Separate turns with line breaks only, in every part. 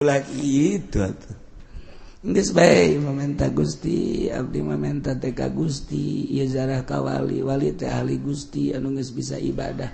Lagi itu atuh. Geus bae mamenta Gusti, abdi mamenta teh ka Gusti, ieu zarah ka wali, wali teh ahli Gusti anu geus bisa ibadah.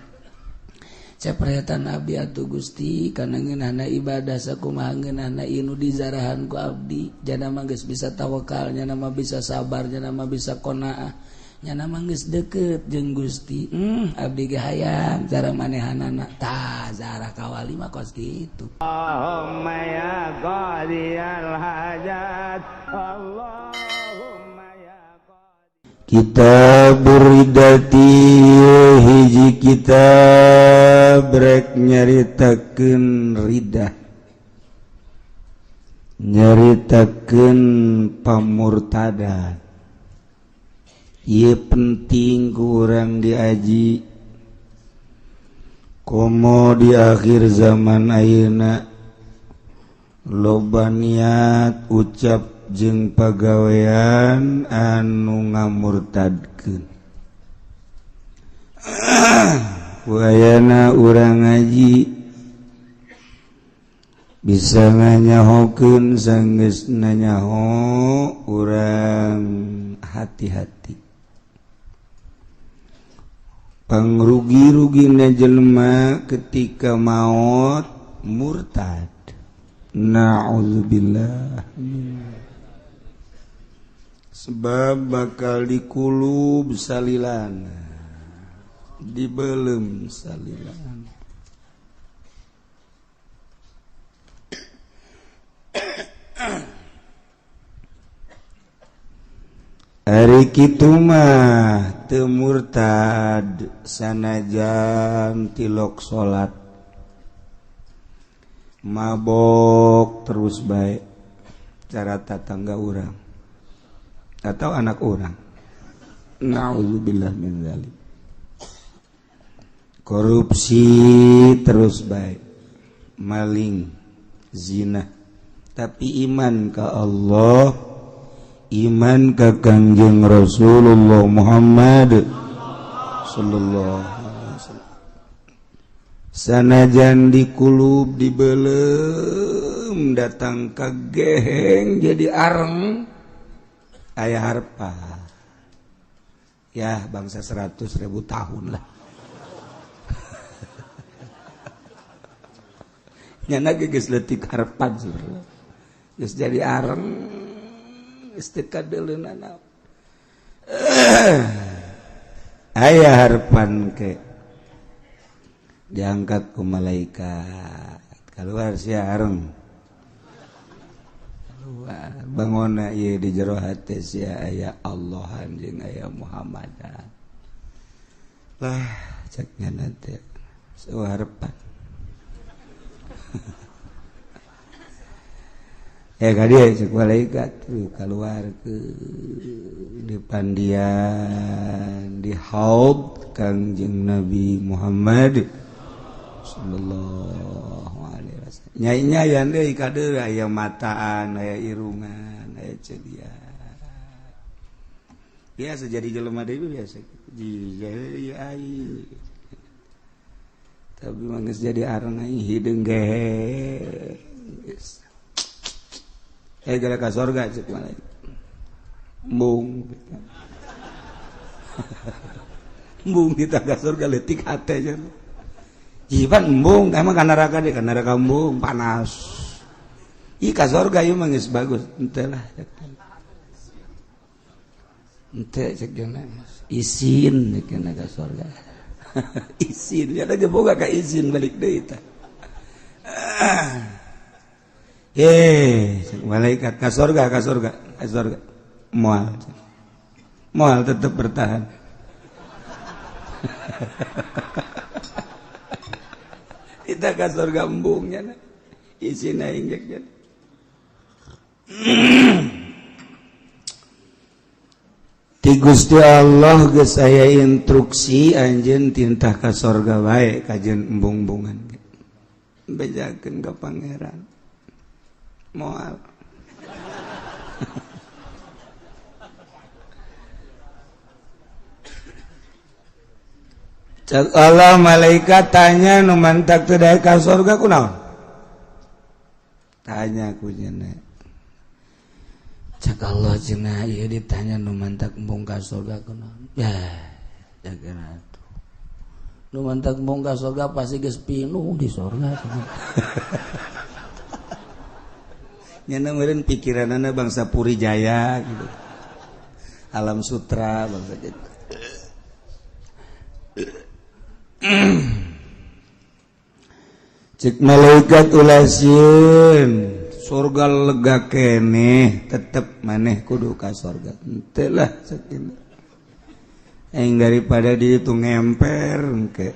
Cepretan abdi atuh Gusti kana ngeunahna ibadah sakumaha ngeunahna ieu nu dizarahan ku abdi, jana mah geus bisa tawakal, nyana mah bisa sabar, nyana mah bisa qanaah, nyana mah geus deukeut jeung Gusti. Abdi ge hayang cara manehanana. Tah zarah ka wali mah kos kitu.
Allahumma ya qadiyal hajat, Allahumma ya qadi.
Kitab Ridati hiji kitab rek nyaritakeun ridah, nyaritakeun pamurtadan. Ieu penting kurang diaji komo di akhir zaman ayeuna loba niat ucap jeung pagawean anu ngamurtadkeun. Wayana urang ngaji bisa nganyahokeun sanggeus nanyaho urang hati-hati. Pangrugi-rugina jelema ketika maot murtad. Na'udzubillah. Sebab bakal dikulub salilana, dibelem salilana. Ari kitu mah teu murtad sanajan tilok salat, mabok terus bae cara tatangga urang atau anak urang. Na'udzubillah min dzalik. Korupsi terus bae, maling, zina, tapi iman ka Allah, iman ka Kangjeng Rasulullah Muhammad sallallahu alaihi wasallam. Sanajan dikulub dibelem datang ka geheng jadi areng aya harpa. Ya bangsa 100.000 tahun lah. Nyana ge geus leutik harapan sebenarnya. Geus jadi areng istikadeleunana. Aya harapan ke diangkat ku malaikat keluar sia areng. Keluar bangona ieu di jero hate sia aya Allah jeung aya Muhammadan. Lah cek nyana teh seueuh harapan. Ya kadi cek malaikat keluar ke di pandian di haud Kangjeng Nabi Muhammad sallallahu alaihi wasallam. Nyai-nyayan deui kadeuleu aya mataan, aya irungan, aya cedia. Biasa jadi jelema deui biasa. Jadi ai. Tapi mah geus jadi areng aing hideung ge. Gara ka sorga cek malaikat. Embung. Embung kita ka sorga leutik hate cenah. Jiban embung emang ka neraka deh, ka neraka embung panas. Ih ka sorga ieu mah geus bagus, henteu lah. Henteu cek cenah. Isin cek cenah ka sorga. Isin, ya teh boga ka izin balik deui tah. Malaikat ka sorga, ka sorga, ka sorga. Moal. Moal tetap bertahan. Kita ka sorga embungnya na. Isina injeknya. Ti Gusti Allah geus aya instruksi anjeun tintah ka sorga wae kajeun embung-embungan. Bejakeun ka pangeran. Moal. Cak Allah malaikat tanya nu mantak teu daek ka surga kunaon? Tanya ku nyana. Cak Allah cenah ieu ditanya nu mantak embung ka surga kunaon? Ya, jaga atuh. Nu mantak embung ka surga pasti geus pinuh di surga. Nyana meureun pikiranana bangsa Puri Jaya gitu. Alam Sutra bangsa gitu. Cek malaikat ulah sieun, surga lega keneh, tetep maneh kudu ka surga. Henteu lah sakitu. Aing daripada di itu ngemper engke.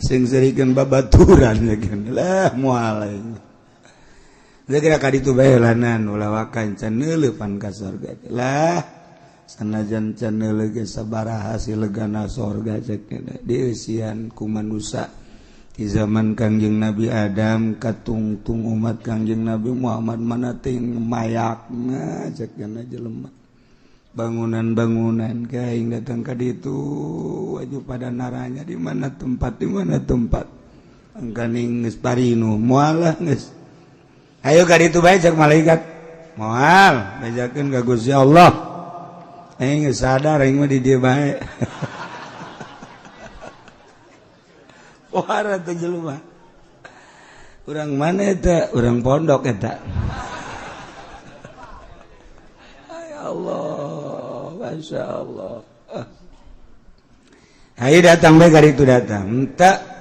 Sing serikeun babaturan yakin lah moal aing. Kira ka ditu bae lanan ulah wakan can neuleupan ka surga. Lah sanajan can neuleuh ge sabaraha si legana surga cek dieusian ku manusa. Di zaman Kangjeng Nabi Adam katungtung umat Kangjeng Nabi Muhammad mana ting mayakna cek jelema. Bangunan-bangunan kaing datang ka ditu waju pada naranya di mana tempat di mana tempat. Angkaning geus parinu moal lah geus. Ayo ka ditu bae cek malaikat. Moal bejakeun ka Gusti Allah. Aing geus sadar aing mah di dieu bae. Pohara teh jelema. Urang mana eta? Urang pondok eta. Ya Allah, Masya Allah. Ayo datang bae ka ditu datang. Henteu.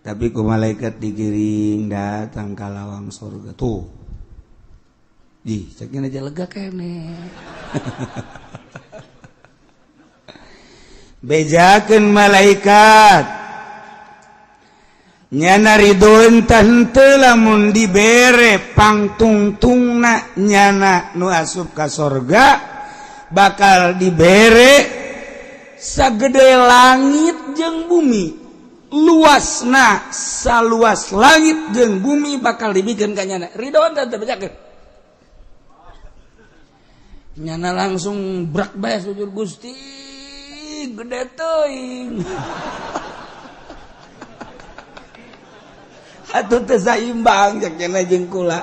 Tapi ku malaikat digiring datang ka lawang surga tuh. Ih, ceknya aja lega kene. Bejakeun malaikat. Nyana ridho henteu lamun dibere pangtungtungna nyana nu asup ka sorga bakal dibere sagede langit jeung bumi. Luasna saluas langit jeung bumi bakal dibikeun ka nyana. Ridho henteu bejakeun. Nyana langsung brak bae sujud Gusti gede teuing. Atuh teu saimbang cek cenah jeung kula.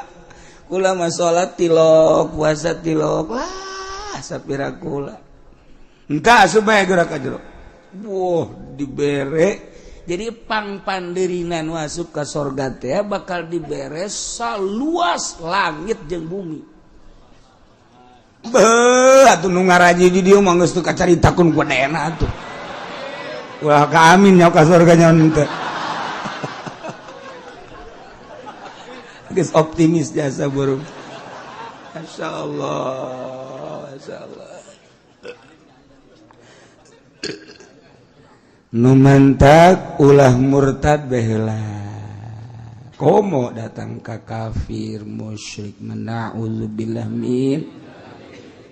Kula mah salat tilok, puasa tilok, lah sapira kula. Entah asup bae geura ka jero. Wah, dibere. Jadi pangpandeurina nu asup ka sorga teh bakal dibere saluas langit jeung bumi. Beuh, atuh nu ngaraji di dieu mah geus teu kacaritakeun ku dena atuh. Ulah ka amin nya ka sorga nya henteu. Geus optimis jasa burung. Masya Allah, Masya Allah. Nu mantak ulah murtad baheula. Komo datang ka kafir musyrik na'udzubillah min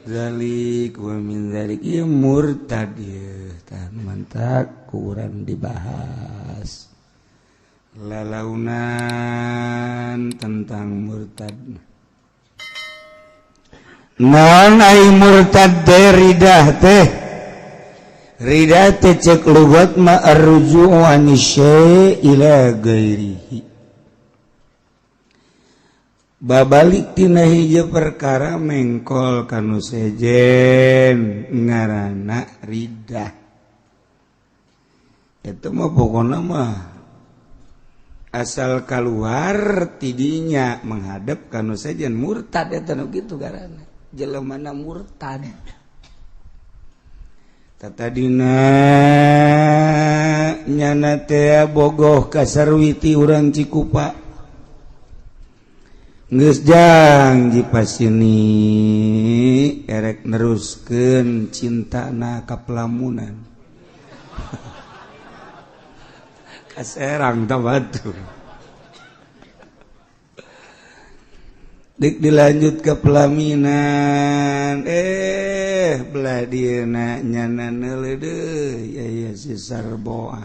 zalik wa min zalik. Ieu murtad ieu tah mantak kurang dibahas. Lalaunan tentang murtad. Naon ai murtad teh ridah teh? Ridah teh cek lugat ma arruju'u ani syai' ila ghairihi. Babalik tina hiji perkara mengkol kanu sejen ngaranna ridah. Eta mah pokona mah asal keluar tidinya menghadap kanu sejen murtad eta nu kitu garana jelemana murtad. Tatadina nyana teh bogoh ka Sarwiti urang Cikupa geus jang jipasini erek neruskeun cintana ka pelamunan. Kaserang tabatu. Dik dilanjut ke pelaminan. Belah dieuna nyana neuleuh deui ya ya si Sarboah.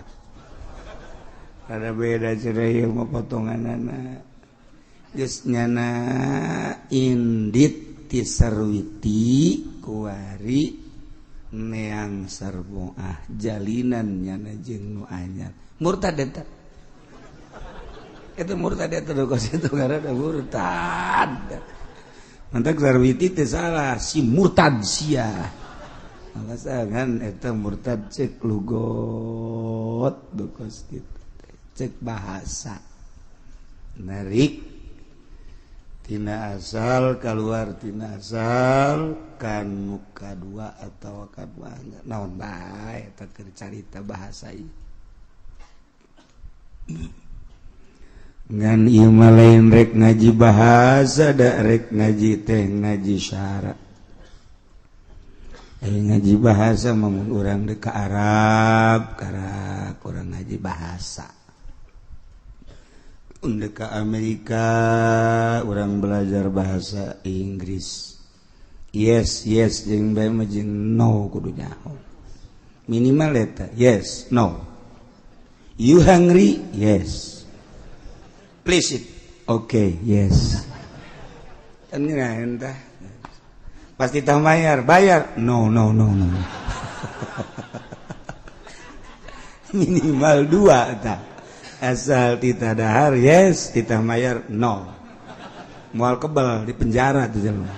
Rada beda cenah ieu mah potonganana. Geus nyana indit ti Sarwiti kuari neang Sarboah jalinan nyana jeung nu anyar. Murtad eta. Itu murtad eta kos itu karena murtad. Mantak Sarwiti teh salah si murtad sia. Alasan eta murtad cek lugot kos kitu. Cek bahasa. Narik tina asal keluar tina asal kanu kadua atau kadua naon bae eta keur carita bahasa ieu. Ngan ieu mah lain rek ngaji bahasa da rek ngaji teh ngaji syara. Ngaji bahasa mah mun urang deuk ka Arab karak urang ngaji bahasa. Undek ke Amerika orang belajar bahasa Inggris. Yes yes jeung bae mah jeung no kudu nyaho. Minimal eta yes no. You hungry? Yes. Please it. Okay, yes. Kan ngeunaheun tah. Pasti tah bayar, bayar. No no no no. Minimal dua tah. Asal tita dahar yes, tita mayar no. Moal kebal di penjara tuh jelema.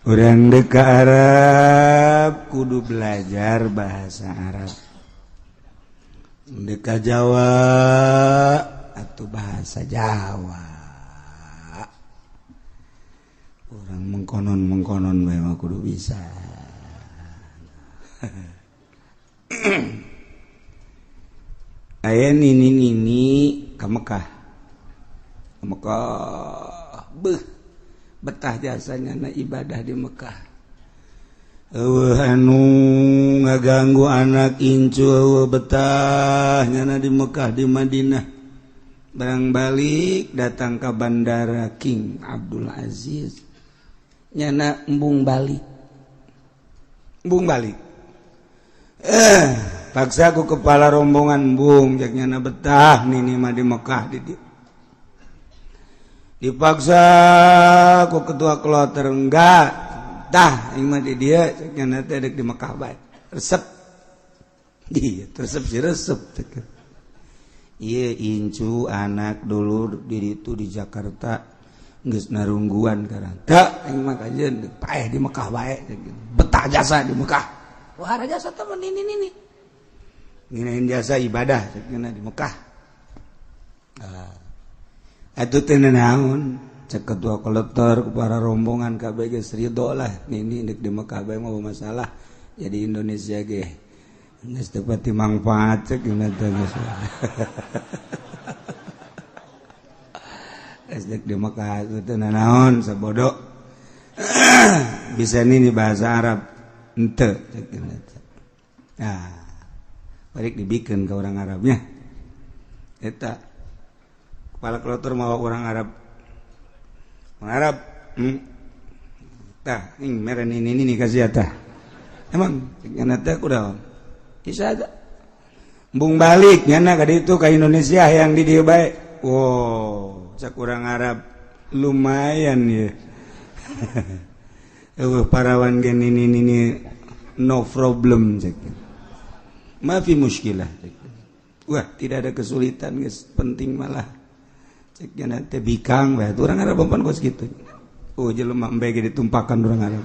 Urang deuk ka Arab kudu belajar bahasa Arab. Deuk ka Jawa atuh bahasa Jawa. Urang mengkonon-mengkonon bae mah kudu bisa. Aya nini-nini ka Mekah. Ka Mekah beuh betah jasanya na ibadah di Mekah. Eueuh anu ngaganggu anak incu eueuh betah nyana di Mekah di Madinah. Barang balik datang ke bandara King Abdul Aziz. Nyana embung balik. Embung balik. Paksa ku kepala rombongan embung cek nyana betah nini mah di Mekah di dieu. Dipaksa ku ketua kloter enggak tah aing mah di dieu cek nyana teh deuk di Mekah bae. Resep. Iya, resep si resep cek. Ieu incu anak dulu di ditu di Jakarta geus narungguan karang. Teu aing mah kajeun paeh di Mekah bae cek. Betah jasa di Mekah. Wah, jasa teman ini ini. Nginain jasa ibadah cek nyana di Mekah. Atuh teh naon cek ketua kolektor para rombongan kabeh geus ridho lah nini deuk di Mekah bae mah masalah jadi Indonesia ge geus teu pati mangfaat cek gimana teh geus. Geus deuk di Mekah teh naon sabodo. Bisa nini bahasa Arab henteu cek gimana teh. Nah, balik dibikeun ka orang Arabnya. Eta kepala kloter mawa orang Arab. Orang Arab. Tah, ing meren ini ini kasih tah. Emang nyana teh kuda. Bisa aja. Embung balik nyana ka ditu ka Indonesia yang di dieu bae. Wow, cak urang Arab lumayan ya. Eueuh parawan gen ini ini no problem cek. Maafi muskilah cek. Wah, tidak ada kesulitan geus, penting malah cek nyana teh bikang bae urang Arab pan kos kitu. Oh, jelema embe ge ditumpakan urang Arab.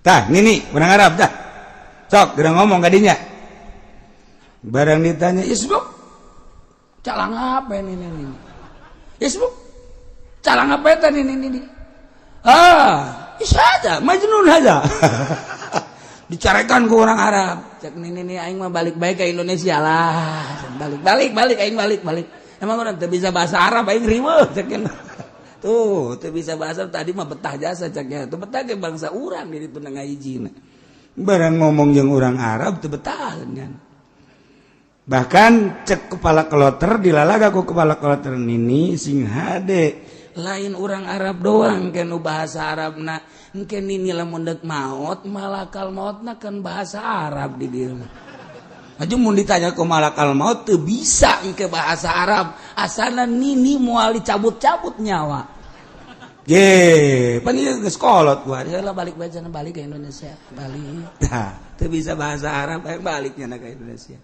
Tah, nini urang Arab tah. Sok geura ngomong ka dinya. Barang ditanya, "Isbuk, calang apa ini ini?" "Isbuk, calang apa eta ini ini?" Ah, isa aja, majnun aja. Dicarekan ke orang Arab. Cek nini nih aing mah balik baik ke Indonesia lah. Balik balik balik aing balik balik. Emang orang teu bisa bahasa Arab aing riweuh cek. Tuh, teu bisa bahasa tadi mah betah jasa ceknya. Tuh betah ke bangsa urang di ditu ngahijina. Barang ngomong jeung urang Arab teu betah kan. Bahkan cek kepala kloter dilalaga ku kepala kloter nini sing hade. Lain orang Arab doang kenu bahasa Arabna. Engke nini lamun deuk maot malakal maotna kan bahasa Arab di dieu mah. Aja mun ditanya ke malakal maot teu bisa engke bahasa Arab. Asana nini moal dicabut-cabut nyawa. Ye, pan ieu geus kolot gua. Heula balik bae cenah, balik ke Indonesia, balik. Tah, teu bisa bahasa Arab hayang balik nya ke Indonesia.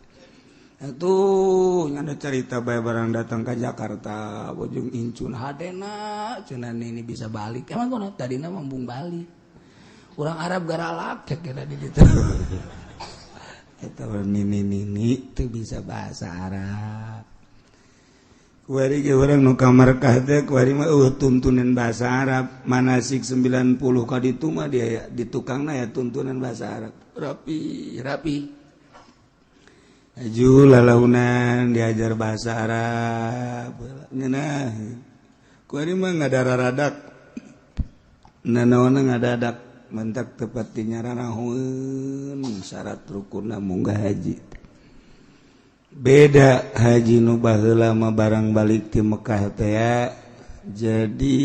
Atuh nyana cerita bae barang datang ke Jakarta bojong incun hadena cenah ini bisa balik. Emang kono tadina mah balik. Urang Arab garalak cek kira di ditu. Eta nini-nini teu bisa bahasa Arab. Kuari ge urang nu ka Markah teh kuari mah eueuh tuntunan bahasa Arab. Manasik 90 ka ditu mah dia di tukangna ya tuntunan bahasa Arab. Rapi, rapi. Aju lalaunan diajar bahasa Arab. Ngeunah. Kuari mah ngadararadak. Nanaonna ngadadak mentak tepat di nyararahoeun syarat rukunna munggah haji. Beda haji nu baheula mah barang balik ti Mekah teh jadi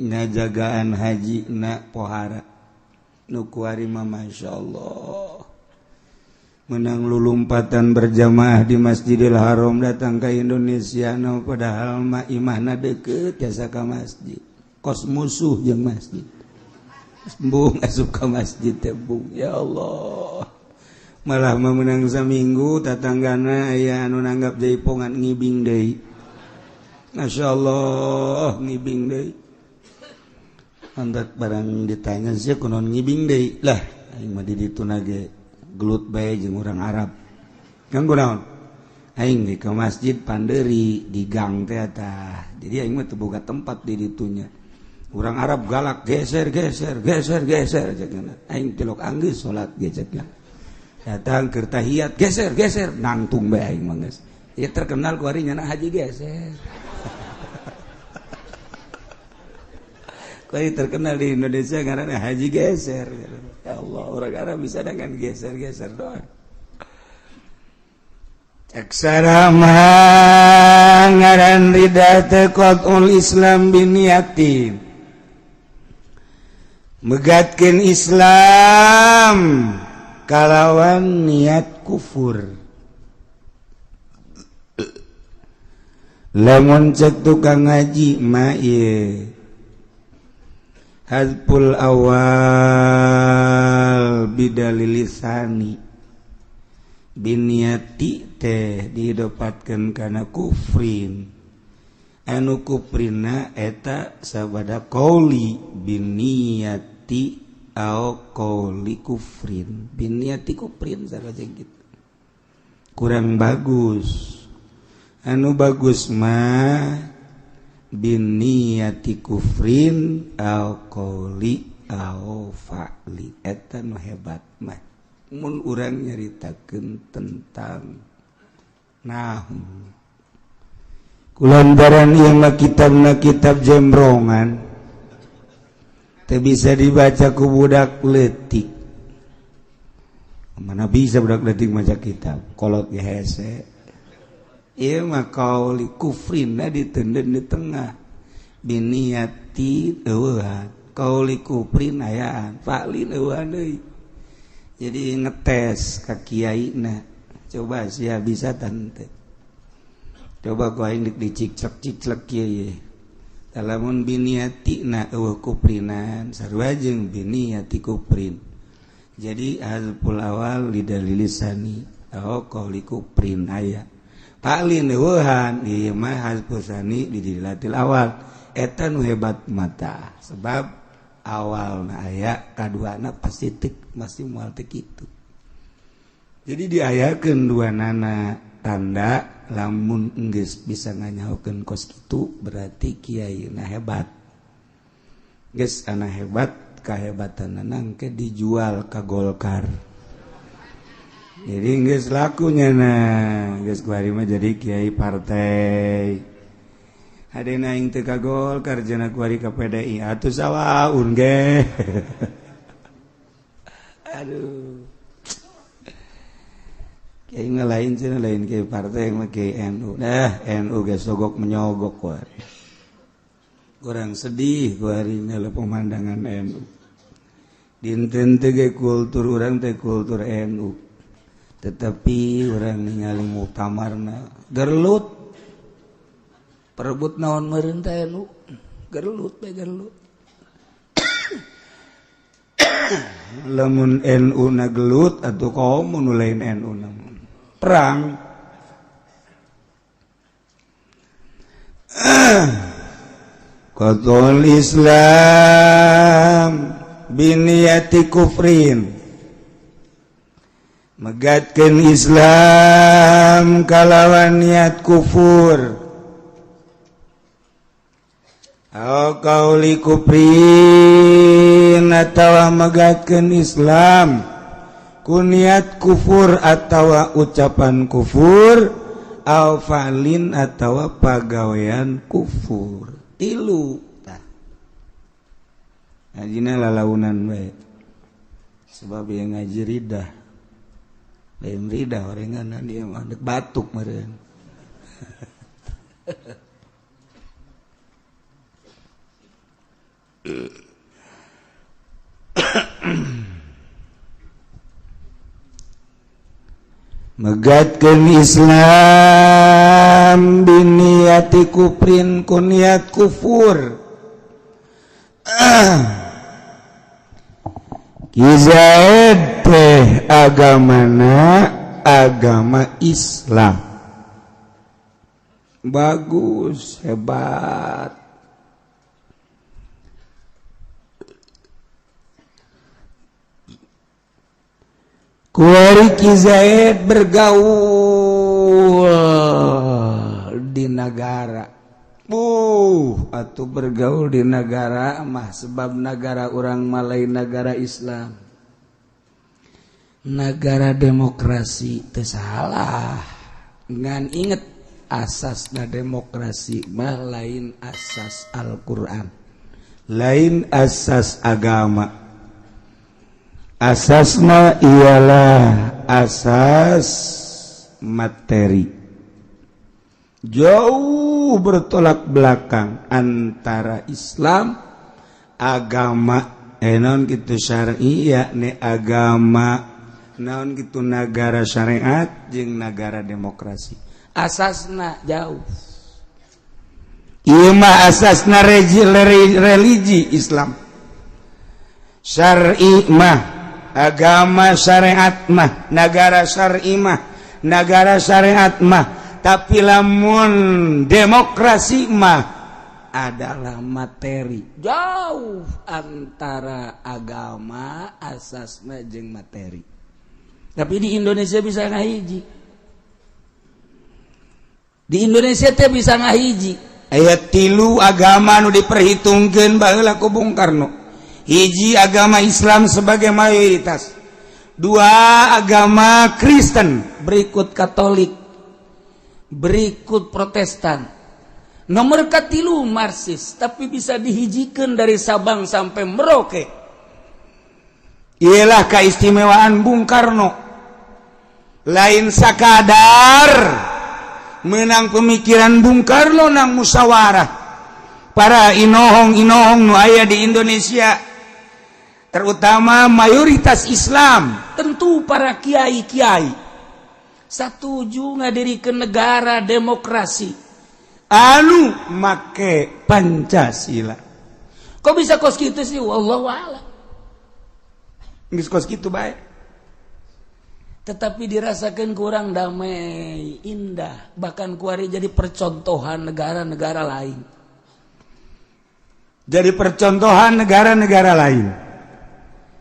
ngajagaan haji na pohara. Nu kuari mah masyaallah menang lulumpatan berjamaah di Masjidil Haram datang ke Indonesia no, padahal mah imahna deket jasa ka masjid kos musuh jeung masjid. Bung asup ka masjid teh bung ya Allah. Malah memenang saminggu tatanggana aya anu nanggap jaipongan ngibing deui. Masyaallah ngibing deui. Andak barang ditanya sih kunaon ngibing deui. Lah aing mah di ditu ge gelut bae jeung urang Arab. Kanggo naon? Aing ge ka masjid panderi di gang teh tah. Jadi aing mah teu boga tempat di ditunya. Urang Arab galak geser geser geser geser cekna. Aing tilok anggeus salat ge cekna. Datang keur tahiyat geser geser nangtung bae aing mah geus. Ieu terkenal ku ari nyana haji geser. Ku ari terkenal di Indonesia ngaranna haji geser. Ya Allah, urang Arab bisa dengan geser-geser doang. Cek sarama ngaran rida teh qatul Islam biniatin. Megatkeun Islam kalawan niat kufur. Lamun cek tukang ngaji mah ieu hadful awal bidalilisani biniati teh didapatkeun kana kufrin. Anu kufrina eta sabada qauli biniati au qauli kufrin. Biniati kufrin sarua gitu. Kurang bagus. Anu bagus mah biniati kufrin au qauli au fa'li. Eta nu hebat mah. Mun urang nyaritakeun tentang nahu. Kulantaran ieu mah kitabna kitab jembrongan. Teu bisa dibaca ku budak leutik. Mana bisa budak leutik maca kitab? Kolot ge hese. Ieu mah qauli kufrinna ditenden di tengah. Biniati eueuhan, qauli kufrin ayaan, fa'lin eueuhan deui. Jadi ngetes ka kiaina. Coba sia bisa tante. Coba ku aing diciclek-ciclek kieu. Lamun biniati na eueuh kufrinan sarua jeung biniati kufrin. Jadi hazful awal lidalilisani au qauli kufrin aya. Fa'lin eueuhan ieu mah hazful sani lidilatil awal. Eta nu hebat mata sebab awalna aya kaduana pasti teu masih moal teu kitu. Jadi diayakeun dua nana tanda lamun enggeus bisa nganyahokeun kos kitu berarti kiaina hebat. Geus ana hebat kahebatanna engke dijual ka Golkar. Jadi geus lakunya na geus kuari mah jadi kiai partai. Hadena aing teu ka Golkar cenah kuari ka PDI atuh sawaun ge. Aduh. Kiai mah lain cenah lain kiai partai mah kiai NU. Dah NU ge sogok menyogok kuari. Kurang sedih kuari nyala pemandangan NU. Dinten teh ge kultur urang teh kultur NU. Tetapi urang ningali muktamarna gerlut. Perebut naon meureun teh NU. Gelut bae gelut. Lamun NU na gelut atuh komo nu lain NU na perang. Qatul Islam biniyati kufrin, megatkeun Islam kalawan niat kufur. Aw qauli kufrin atawa megatkeun Islam ku niat kufur atawa ucapan kufur, aw fa'lin atawa pagawean kufur. Tilu tah ngajina lalaunan bae sebab yang ngaji ridah lain ridah orenganan dia mah dek batuk meureun. Megatkeun Islam biniyati kufrin ku niat kufur. Ki Zaid teh agamana agama Islam, bagus hebat. Kuari Ki Zaid bergaul di nagara. Atau bergaul di negara mah sebab negara orang Malay negara Islam, negara demokrasi teu salah. Ngan inget asasna demokrasi mah lain asas Al-Qur'an, lain asas agama. Asasna ialah asas materi. Jauh bertolak belakang antara Islam agama naon kitu syar'i yakni agama, naon kitu nagara syariat jeung nagara demokrasi. Asasna jauh. Ieu mah asasna religi Islam. Syar'i mah agama syariat mah, nagara syar'i mah, nagara syariat mah. Tapi lamun demokrasi mah adalah materi. Jauh antara agama asasna jeung materi. Tapi di Indonesia bisa ngahiji. Di Indonesia teh bisa ngahiji. Aya 3 agama nu diperhitungkeun baheula ku Bung Karno. Hiji agama Islam sebagai mayoritas, 2 agama Kristen, berikut Katolik, berikut Protestan, nomor katilu Marxis. Tapi bisa dihijikan dari Sabang sampai Merauke. Ialah keistimewaan Bung Karno. Lain sakadar menang pemikiran Bung Karno nang musyawarah para inohong-inohong nu aya di Indonesia, terutama mayoritas Islam, tentu para kiai-kiai satuju ngadirikeun negara demokrasi anu make Pancasila. Kok bisa kos kitu sih? Wallahu a'lam. Geus kos kitu bae. Tetapi dirasakan kurang damai, indah, bahkan kuari jadi percontohan negara-negara lain. Jadi percontohan negara-negara lain.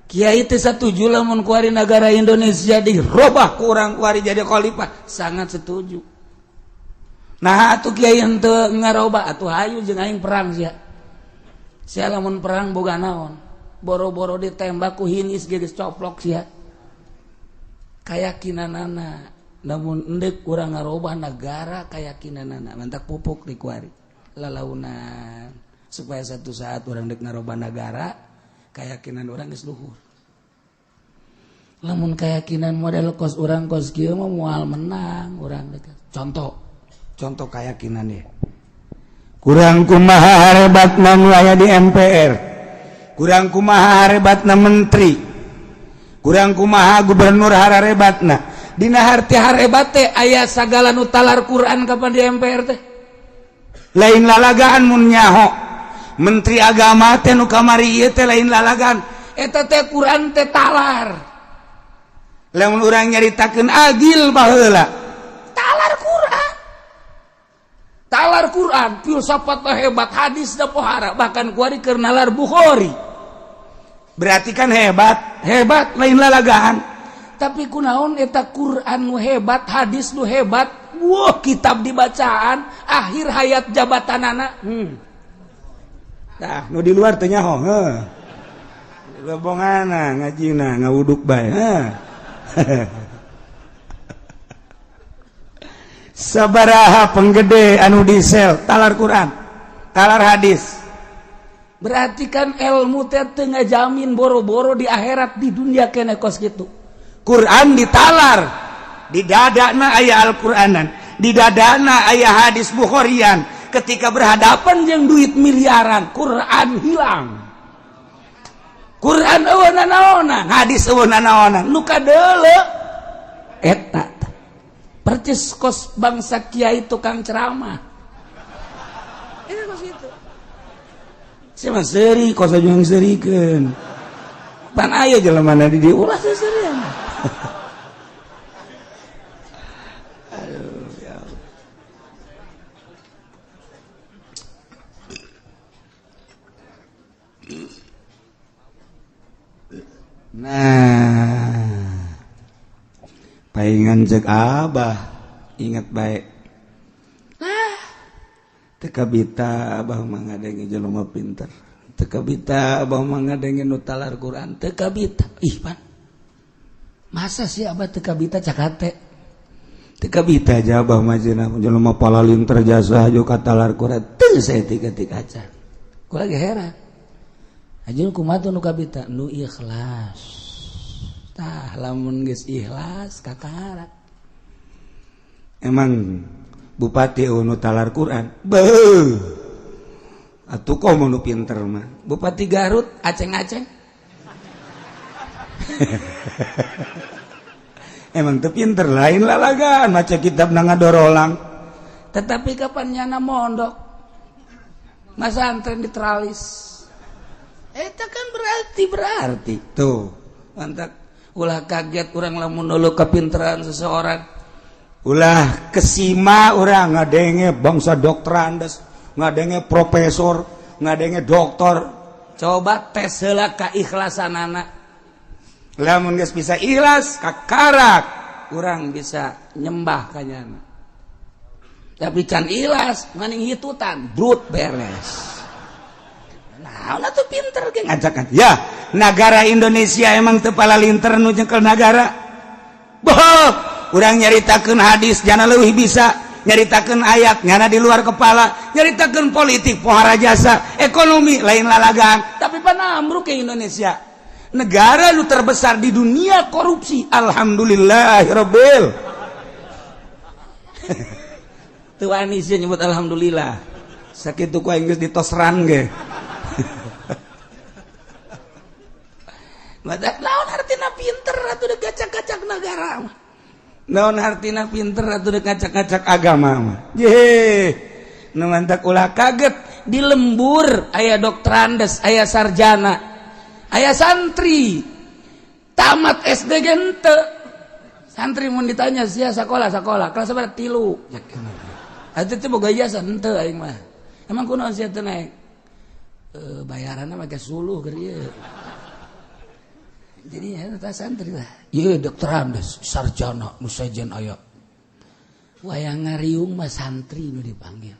Kiai teh satuju lamun kuari negara Indonesia dirobah kurang kuari jadi khalifah, sangat setuju. Nah atuh kiai henteu ngarobah atuh hayu jeung aing perang sia. Sia lamun perang boga naon? Boro-boro ditembak ku hinis ge geus coplok sia. Kayakinanana namun endek kurang ngarobah negara kayakinanana mantak pupuk di kuari lalaunan supaya satu saat orang dek ngarobah negara keyakinan orang geus luhur. Lamun keyakinan model kos urang kos kieu mah moal menang urang dek. Contoh keyakinan ya. Kurang kumaha hebatna nu aya di MPR, kurang kumaha hebatna menteri, kurang kumaha gubernur hararebatna. Dina harti harebat teh aya sagala nu talar Quran kapan di MPR teh. Lain lalagaan mun nyaho. Menteri Agama teh nu kamari ieu teh lain lalagan, eta teh Quran teh talar. Lamun urang nyaritakeun agil baheula talar Quran, talar Quran, filsafat hebat, hadis da pohara, bahkan kuari keur nalar Bukhari. Berarti kan hebat, hebat lain lalagaan. Tapi kunaon eta Quran nu hebat, hadis nu hebat, wah kitab dibacaan akhir hayat jabatanana. Tah nu di luar teh nyaho, heuh. Lebongana ngajina ngawuduk bae, heuh. Sabaraha penggede anu diesel talar Quran, talar hadis. Berarti kan ilmu teh teu ngajamin boro-boro di akhirat, di dunia kene kos kitu. Quran ditalar, di dadana aya Al-Qur'anan, di dadana aya hadis Bukharian. Ketika berhadapan jeung duit miliaran, Quran hilang. Quran eueuh nanaonan, hadis eueuh nanaonan, nu kadeuleu eta percis kos bangsa kiai tukang ceramah. Ini kos itu. Saya mah seuri, kos aja yang seurikeun. Pan aya jelema di dieu ulah seuserian. Aduh, ya Allah. Nah, paingan cek abah ingat baik. Nah, teu kabita abah mah ngadenge jelema pinter. Teu kabita abah mah ngadenge nu talar Quran, teu kabita. Ih, pan. Masa sih abah teu kabita cak hate? Teu kabita aja abah mah cenah jelema palalinter jasa jo ka talar Quran. Teu saeutik-eutik acan. Ku lagi heran. Ajun kumaha tuh nu kabita? Nu ikhlas. Tah lamun geus ikhlas kakara. Emang bupati nu talar Quran? Beuh. Atuh komo nu pinter mah. Bupati Garut aceng-aceng. Emang teu pinter lain lalagan maca kitab na ngadorolang. Tetapi kapan nyana mondok? Masantren di teralis. Eta kan berarti tuh. Mantap. Ulah kaget urang lamun dulu kepinteran seseorang. Ulah kesima urang ngadenge bangsa dokterandes, ngadenge profesor, ngadenge doktor. Coba tes heula keikhlasanana. Lamun geus bisa ikhlas kakarak, urang bisa nyembah ka nyana. Tapi can ikhlas maning hitutan, brut beres. Nah, tuh pinter ge ngajakan. Ya, negara Indonesia emang teu palalinter nu nyekel nagara. Boh, urang nyaritakeun hadis jana leuwih bisa, nyaritakeun ayat nyana di luar kepala, nyaritakeun politik pohara jasa, ekonomi lain lalagan, tapi pan ambruk ke Indonesia. Negara nu terbesar di dunia korupsi. Alhamdulillahirabbil. Teu wani sih nyebut alhamdulillah. Sakitu ku aing geus ditosran ge. Matak naon artina pinter atuh deuk kacak-kacak nagara mah. Naon artina pinter atuh deuk kacak-kacak agama mah. Ye. Nu mantak ulah kaget di lembur aya dokterandes, aya sarjana, aya santri. Tamat SD ge henteu. Santri mun ditanya sia sakola sakola kelas sabaraha 3. Atuh teh boga ijazah henteu aing mah. Emang kunaon sia teu naik? Bayaranna make suluh keur ieu. Jadi ya eta santri lah. Ieu dokterandes, sarjana nu sejen aya. Wayang ngariung mah santri nu dipanggil.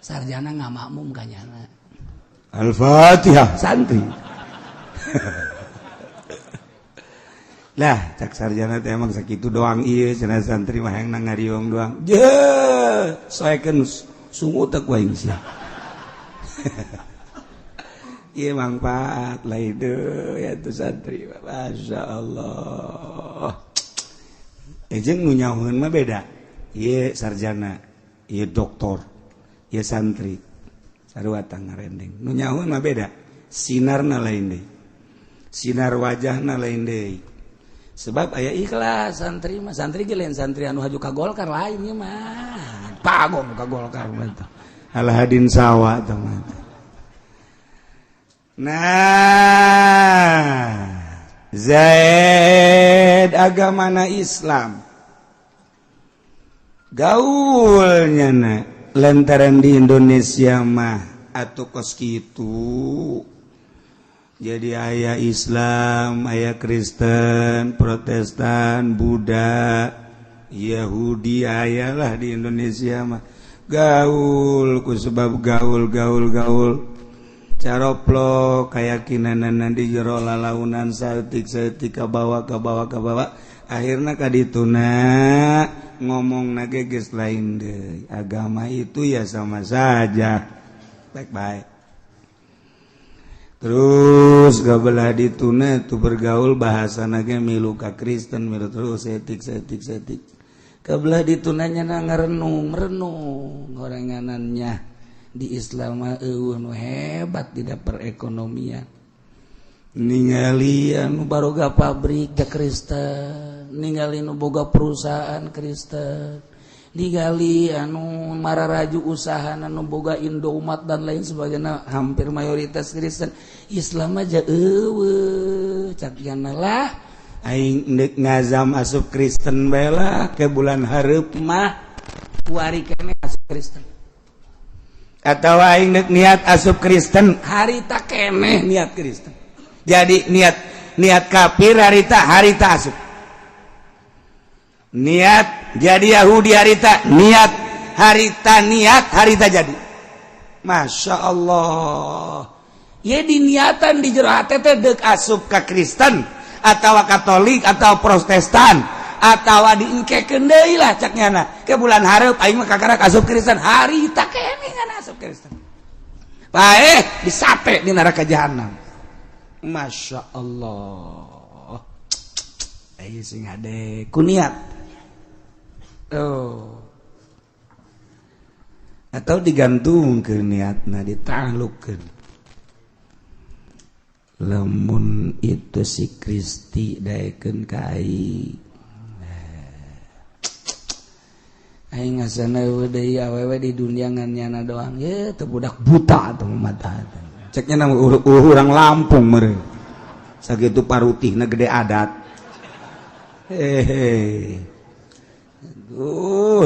Sarjana ngamakmum ka nyana. Al-Fatihah santri. Lah, cak sarjana teh emang sakitu doang ieu cenah santri mah hayang ngariung doang. Je, soekeun sungut teh ku aing sia. Iya manfaat lah itu ya tuh santri, masya Allah. Jeung nu nyahoeun mah beda. Ieu sarjana, ieu doktor, ieu santri. Sarua ngarendeng. Nu nyahoeun mah beda. Sinarna lain deui. Sinar wajahna lain deui. Sebab aya ikhlas santri mah, santri ge lain santri anu haju ka Golkar lain ieu mah. Pagong ka Golkar mah teh. Alahadin sawa teh mah. Nah, Zaid agamana Islam. Gaulnya na lantaran di Indonesia mah atau kos kitu. Jadi aya Islam, aya Kristen, Protestan, Buddha, Yahudi aya lah di Indonesia mah. Gaul ku sebab gaul gaul gaul. Caroplok keyakinan di jero lalaunan saeutik saeutik kabawa kabawa kabawa akhirna kadituna ngomong nage geus lain deui agama itu ya sama saja baik-baik terus gabelah dituna tuh bergaul bahasa nage milu ka Kristen milu terus etik setik setik kabelah ditunanya na ngarenung merenung gorenganannya di Islam mah eueuh nu hebat tidak perekonomian ningali anu baroga pabrik da Kristen ningali nu boga perusahaan Kristen ningali anu mararaju usaha anu boga Indomaret dan lain sebagainya hampir mayoritas Kristen. Islam aja eueuh cak jana lah aing deuk ngazam asup Kristen bae lah ke bulan hareup mah kuari keneh asup Kristen atau aing deuk niat asup Kristen harita keneh niat Kristen. Jadi niat niat kafir harita harita asup niat jadi Yahudi harita niat harita niat harita jadi. Masya Allah ya diniatan di jero hate teh deuk asup ka Kristen atau Katolik atau Protestan atau diengkekeun deui lah cak nyana ke bulan hareup aing mah kakarak asup Kristen harita keneh ngan asup Kristen paeh disate di neraka jahanam. Masya Allah ayo sing hade ku niat oh atau digantungkeun niatna ditaklukkeun lamun itu si Kristi daekeun ka aing aing ngasana deui awewe di dunia ngan nyana doang ye teu budak buta atuh mata ceknya nama urang Lampung meureun sakitu parutihna gede adat hehe.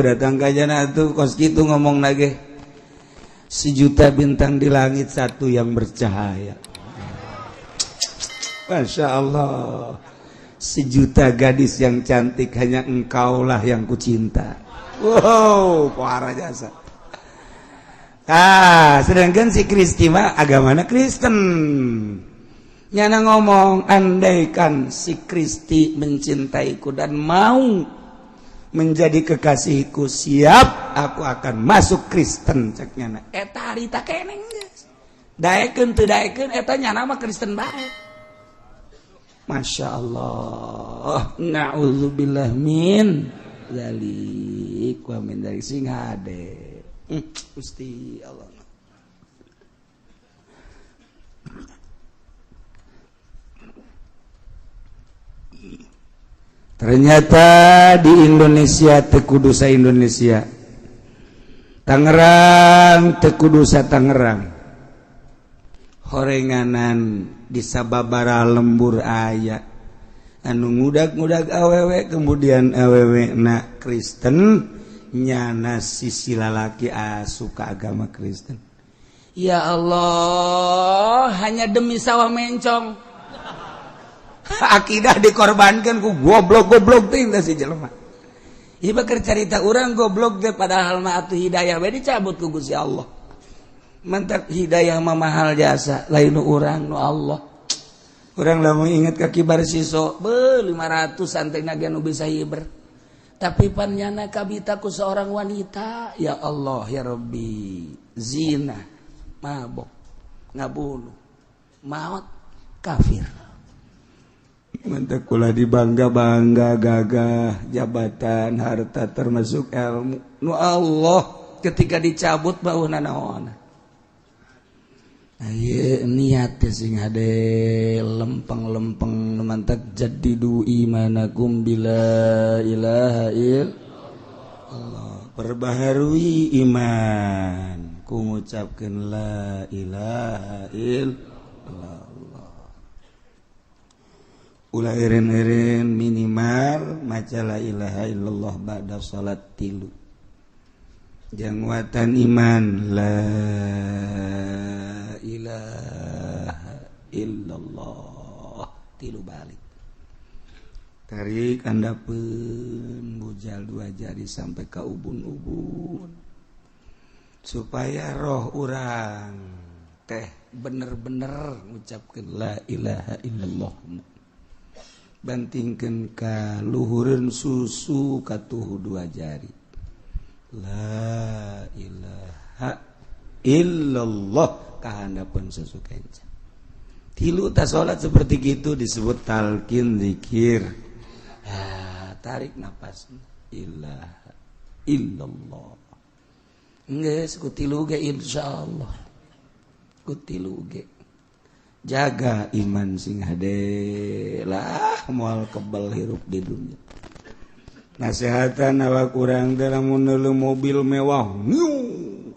Datang ka jana tuh kos kitu ngomong lagi sejuta bintang di langit satu yang bercahaya. Masya Allah sejuta gadis yang cantik hanya engkaulah yang kucinta. Wow, parah jasa. Ah, sedangkan si Kristi mah agamana Kristen. Nyana ngomong andaikan si Kristi mencintaiku dan mau menjadi kekasihku siap aku akan masuk Kristen cek nyana. Eta harita keneh geus. Daekeun teu daekeun eta nyana mah Kristen bae. Masya Allah. Na'udzubillah min dzalik wa min dzalik sing hade. Gusti Allah. Ternyata di Indonesia teu kudu sa Indonesia. Tangerang teu kudu sa Tangerang. Horenganan di sababara lembur aya anu ngudag-ngudag awewe kemudian awewe na Kristen nyana sisi lalaki asuka agama Kristen. Ya Allah, hanya demi sawah mencong akidah dikorbankan ku goblok-goblok teh si jelema. Ieu keur carita urang goblok teh padahal mah atuh hidayah we dicabut ku Gusti Allah. Mantap hidayah mah mahal jasa lain nu urang nu Allah. Urang lamun inget ka kibar siso be 500 santai ge nu bisa hiber. Tapi pan nyana kabita ku seorang wanita, ya Allah ya Rabbi, zina, mabok, ngabunuh, maut, kafir. Mantap kula dibangga-bangga gagah jabatan harta termasuk ilmu nu Allah ketika dicabut bauhna naon. Aye niat sing hade lempeng-lempeng mantak jadidu imanakum bila ilaha illallah. Perbaharui iman ku ngucapkeun la ilaha illallah. Illallah. Ulah eureun-eureun, minimal maca la ilaha illallah ba'da salat tilu. Jang nguatan iman la ilaha illallah tilu balik. Tarik handapeun, bujal dua jari sampai ke ubun-ubun, supaya roh urang teh bener-bener ngucapkeun la ilaha illallah. Bantingkeun ka luhureun susu katuhu dua jari, la ilaha illallah kahandapeun susu kenca tilu. Tas salat seperti gitu disebut talqin zikir. Ah, tarik nafas, ilaha illallah. Geus ku tilu ge, insyaallah ku tilu ge jaga iman sing hade lah, moal kebal hirup di dunia. Nasehatan awak urang teh, lamun mobil mewah ngiu,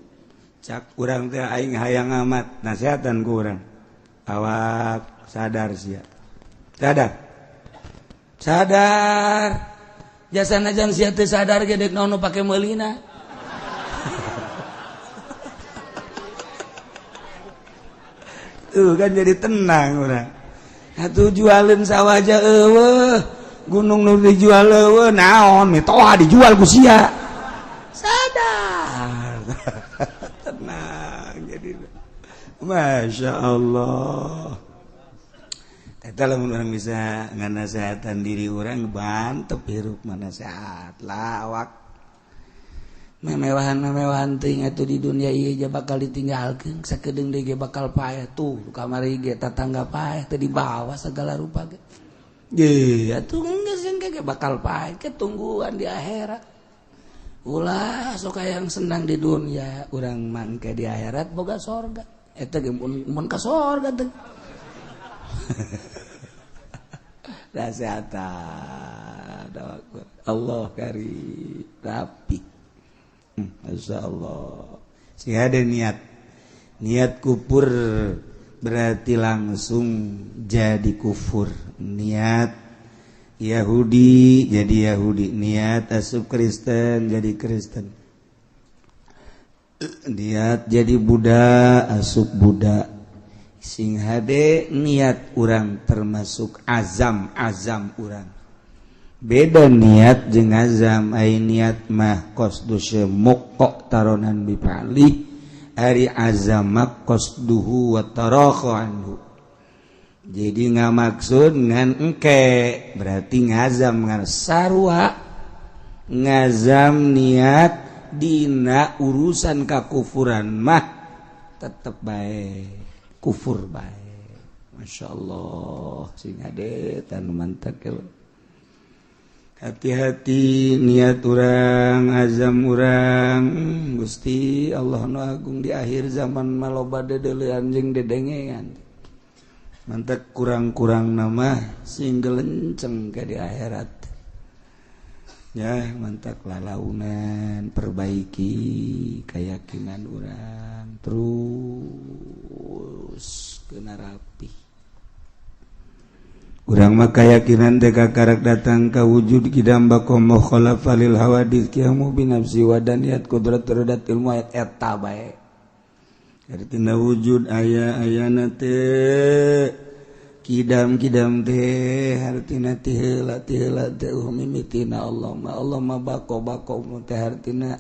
cak urang teh, "Aing hayang amat." Nasehatan ku urang, "Awak sadar sia? Sadar, sadar jasa najan sia teu sadar ge, dek naon pake meulina?" Tuh kan jadi tenang urang. Atuh jualin sawah aja euweuh, gunung nu dijual euweuh, naon mitoha dijual ku sia? Sadar, tenang jadi. Masya Allah. Eta lamun urang bisa nganasehatan diri urang, bantep hirup mana sehat lah awak. Memewahan memewahan teuing atuh di dunia ieu ge bakal ditinggalkeun sakedeung deui ge, bakal paeh. Tuh kamari ge tatangga paeh teh dibawa segala rupa ge. Ye atuh geus ge bakal paeh ke, tungguan di akhirat. Ulah sok yang senang di dunia, urang mangke di akhirat boga sorga. Eta ge mun ka sorga teh. Nasehatan Allah kari rapi. Masya Allah. Si ada niat niat kufur berarti langsung jadi kufur. Niat Yahudi jadi Yahudi, niat asup Kristen jadi Kristen, niat jadi Buddha asup Buddha. Sing hade niat urang, termasuk azam. Azam urang beda niat jeung azam. Ai niat mah qasdu muqtaranan bi fa'li, ari azam mah qasduhu wa tarakha anhu. Jadi nggak maksud ngan engke berarti ngazam, ngan sarua ngazam niat dina urusan kakufuran mah tetep baik kufur baik. Masya Allah, sing hade tan mantap. Hati-hati niat urang, azam urang. Gusti Allah nu Agung, di akhir zaman maloba dedelean jeung dedengean. Mantap, kurang-kurang nama sing gelenceng ke di akhirat ya. Mantap, lalaunan perbaiki keyakinan urang terus kena rapi. Urang mah keyakinan teh kakarek datang ka wujud kidam baqa mukhalafa lil hawadits qiyamu bi nafsi wadaniyat qudrat iradat ilmu ayat eta bae. Artina wujud aya ayana teh kidam kidam teh hartina ti heula, ti heula teh mimitina Allah mah. Allah mah bako bako teh hartina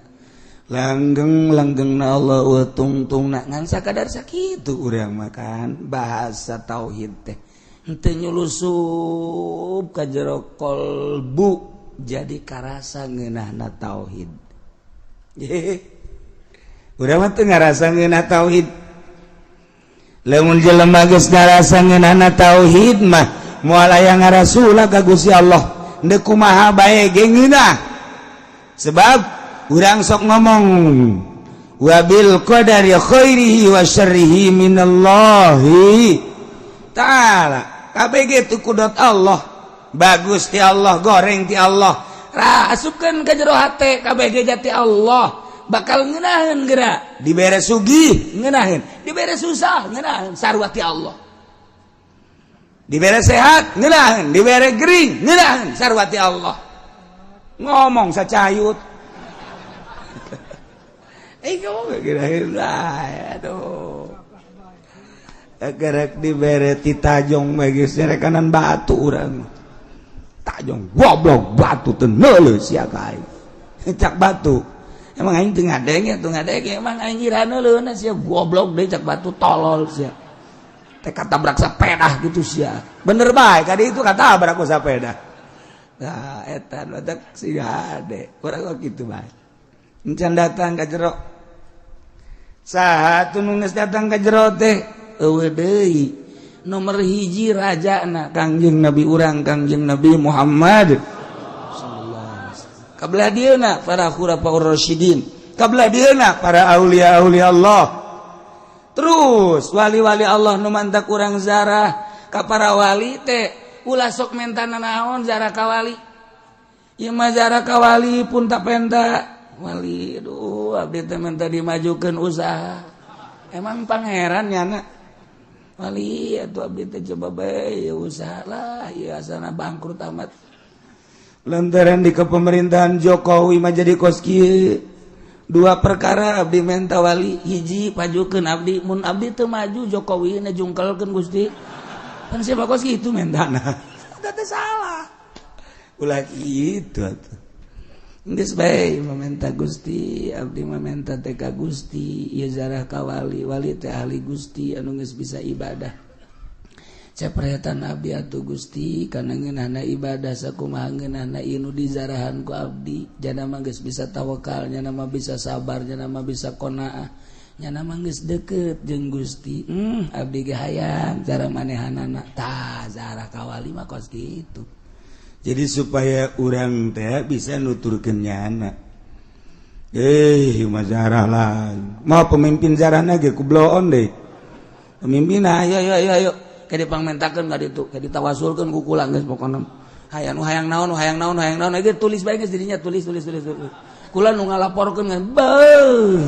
langgeng langgeng na Allah wa tungtung na ngan sakadar sakitu. Urang makan bahasa tauhid teh henteu nyulusup ka jero kolbu jadi karasa ngeunahna tauhid. Urang mah teu ngarasa ngeunah tauhid. Lamun jelema geus ngarasa ngeunahna tauhid mah moal aya ngarasula ka Gusti Allah, deuk kumaha bae ge ngeunah. Sebab urang sok ngomong wabil qadari khairihi wa syarrihi minallahi ta'ala. KBG itu kudrat Allah, bagus ti Allah, goreng ti Allah. Ra asupkeun ka jero hate KBG jati Allah, bakal ngeunaheun geura. Dibere sugih ngeunaheun, dibere susah ngeunaheun, sarua ti Allah. Dibere sehat ngeunaheun, dibere gering ngeunaheun, sarua ti Allah. Ngomong sacayut. Eh, kamu gak aduh. Gerek dibere ti tajong bagi rekanan batu urang. Tajong goblok batu teu neuleuh sia ka aing. Cak batu. Emang aing teu ngadenge, teu ngadenge, emang aing ira neuleuhna sia goblok deui cak batu tolol sia. Teh katabrak sepeda gitu sia. Bener bae kadi itu katabrak ku sepeda. Nah, eta batak si hade. Urang kok kitu bae. Encan datang ka jero. Saha tuh nu geus datang ka jero teh? Eueuh deui. Nomor hiji rajana Kangjeng Nabi urang, Kangjeng Nabi Muhammad sallallahu alaihi wasallam. Kabelah dieuna para khulafaur rasyidin, kabelah dieuna para aulia-aulia Allah. Terus wali-wali Allah nu mantak urang zarah ka para wali teh ulah sok menta naon zarah ka wali. Ieu mah zarah ka wali pun tak penta. Wali, aduh, abdi teh menta dimajukeun usaha. Emang pangeran nyana? Wali atuh abdi teh coba bae usaha lah, ieu asana bangkrut amat. Lantaran di kepemerintahan Jokowi mah jadi kos kieu. Dua perkara abdi menta wali, hiji pajukeun abdi, mun abdi teu maju Jokowi na jungkelkeun Gusti. Kan siapa kos kitu mentana. Eta teh salah. Ulah kitu atuh. Geus bae mamenta Gusti, abdi mamenta teh ka Gusti, ieu zarah ka wali, wali teh ahli Gusti anu geus bisa ibadah. Cepretan abdi atuh Gusti kana ngeunahna ibadah sakumaha ngeunahna ieu nu dizarahan ku abdi, jana mah geus bisa tawakal, nyana mah bisa sabar, nyana mah bisa qanaah, nyana mah geus deukeut jeung Gusti. Abdi ge hayang cara manehanana. Tah zarah ka wali mah kos kitu. Jadi supaya urang teh bisa nuturkeun nyana. Eh, mah zarah lah. Mau pemimpin zarahna ge ku bloon deh. Pemimpin ayo ayo ayo ayo. Kayak dipangmentakeun ka ditu, kayak ditawasulkeun ku kula geus pokona. Hayang nu hayang naon, nu hayang naon, nu hayang naon, ge tulis bae geus dirinya, tulis tulis tulis tulis. Kula nu ngalaporkeun ngan beuh.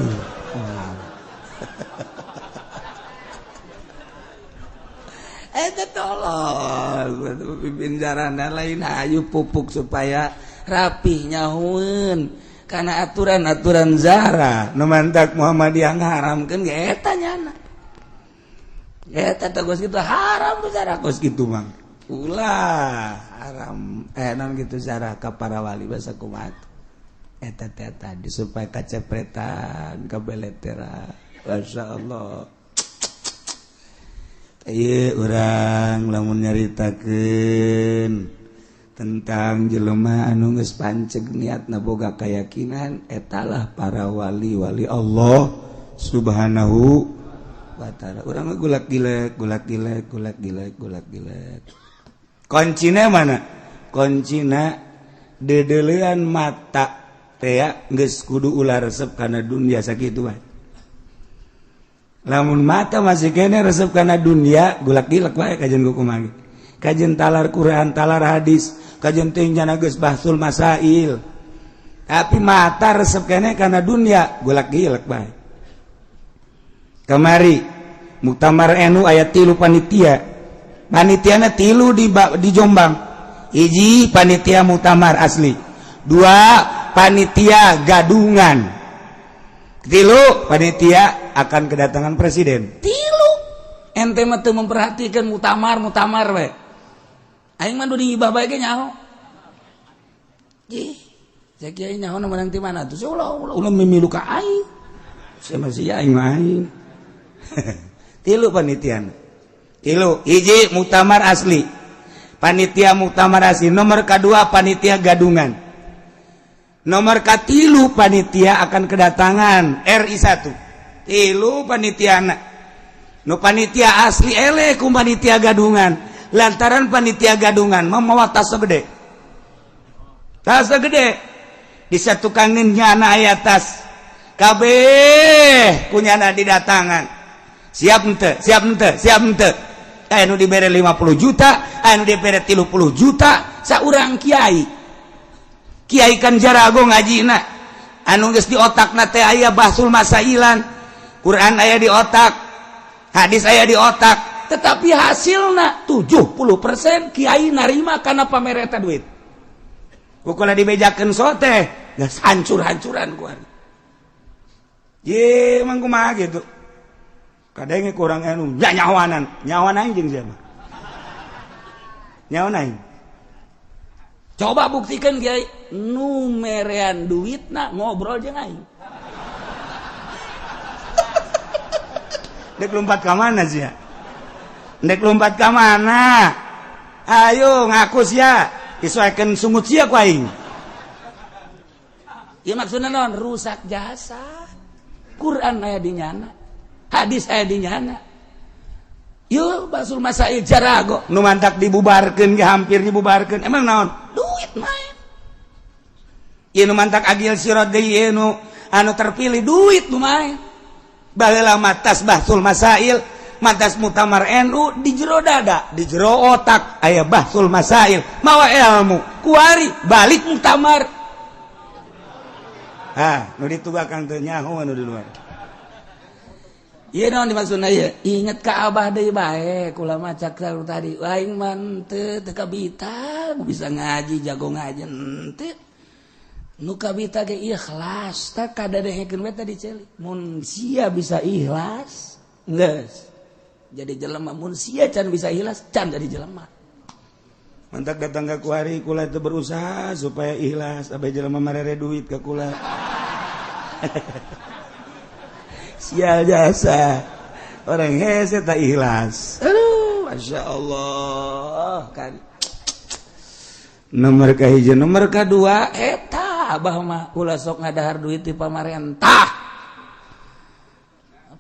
Eta tolol, pemimpin zarahna lain hayu pupuk supaya rapih nyahueun karena aturan-aturan zarah nu mantak Muhammadiyah ngaharamkeun ge eta nyana. Eta teh geus kitu haram tuh zarah kos kitu mah. Ulah haram naon kitu zarah ka para wali basa kumaha. Eta teh tadi supaya kacepretan kabeletera. Masyaallah. Ieu urang lamun nyaritakeun tentang jelema anu geus panceg niatna boga keyakinan etalah para wali-wali Allah Subhanahu wa ta'ala. Urang mah gulak gilek, gulak gilek, gulak gilek, gulak gilek. Kuncina mana? Kuncina dedelean mata teh geus kudu ulah resep kana dunia sakitu bae. Lamun mata masih kene resep kana dunia, gulak gilek bae kajian ku kumaha. Kajian talar Quran, talar hadis, kajian teh nyana geus bahsul masail. Tapi mata resep kene kana dunia, gulak gilek bae. Kamari Muktamar NU aya 3 panitia. Panitiana 3 di Jombang. Hiji panitia muktamar asli, 2 panitia gadungan, 3 panitia akan kedatangan presiden. 3 ente mah teu memperhatikan muktamar muktamar we. Aing mah di ngibah bae ge nyaho. Ih, saya kiai nyaho nu menang ti mana tuh? Ulah ulah ulah mimilu ka aing. Saya masih aing mah aing. 3 panitiana. 3, hiji muktamar asli. Panitia muktamar asli, nomor kedua panitia gadungan. Nomor katilu panitia akan kedatangan RI 1. 3 panitiana. Nu panitia asli eleh ku panitia gadungan. Lantaran panitia gadungan mamawa tas gede. Tas gede. Disatukangeun nyana aya tas. Kabeh kunyana didatangan. Siap ente, siap ente, siap ente. Anu dibere 50 juta, anu dibere 30 juta, saurang kiai. Kiai kan jarago ngajina. Anu geus di otakna teh aya bahsul masailan. Quran aya di otak, hadis aya di otak. Tetapi hasilna 70% kiai narima karena pamereta duit. Pokoknya dibejakeun sote geus hancur-hancuran ku ari. Ye, emang kumaha gitu. Kadang kurang anu nyawanan, nyawan aing jeung siapa? Nyawan aing. Coba buktikan kiai nu merean duitna ngobrol jeung aing. Dek lompat ka mana sih ya? Dek lompat ka mana? Ayo ngaku sia, isuekeun sungut sia ku aing. Ieu maksudna naon? Rusak jasa. Quran aya di nyana, hadis aya di nyana. Yeuh basul masail jarago nu mantak dibubarkeun ge hampir dibubarkeun. Emang naon? Duit main. Ieu nu mantak Agil Sirot deui ieu nu anu terpilih duit nu main. Baheula matas bahsul masail, matas mutamar NU di jero dada, di jero otak aya bahsul masail, mawa ilmu, kuari balik muktamar. Ah, nu ditugakan teu nyaho anu di luar. Ieu naon dimaksudna ieu? Inget ka abah deui bae, kula mah cak tadi, aing mah teu teu kabita, bisa ngaji, jago ngaji henteu. Nu kabita ge ikhlas, tak kadadehekeun we tadi ceuli. Mun sia bisa ikhlas, geus jadi jelema. Mun sia can bisa ikhlas, can jadi jelema. Mantak datang ke kuari kula itu berusaha supaya ikhlas, abai jelema marere duit ke kula. Sial jasa. Orang hese tak ikhlas. Aduh, Masya Allah kan. Nomor kahiji, nomor kedua eta abah mah ulah sok ngadahar duit di pamarentah.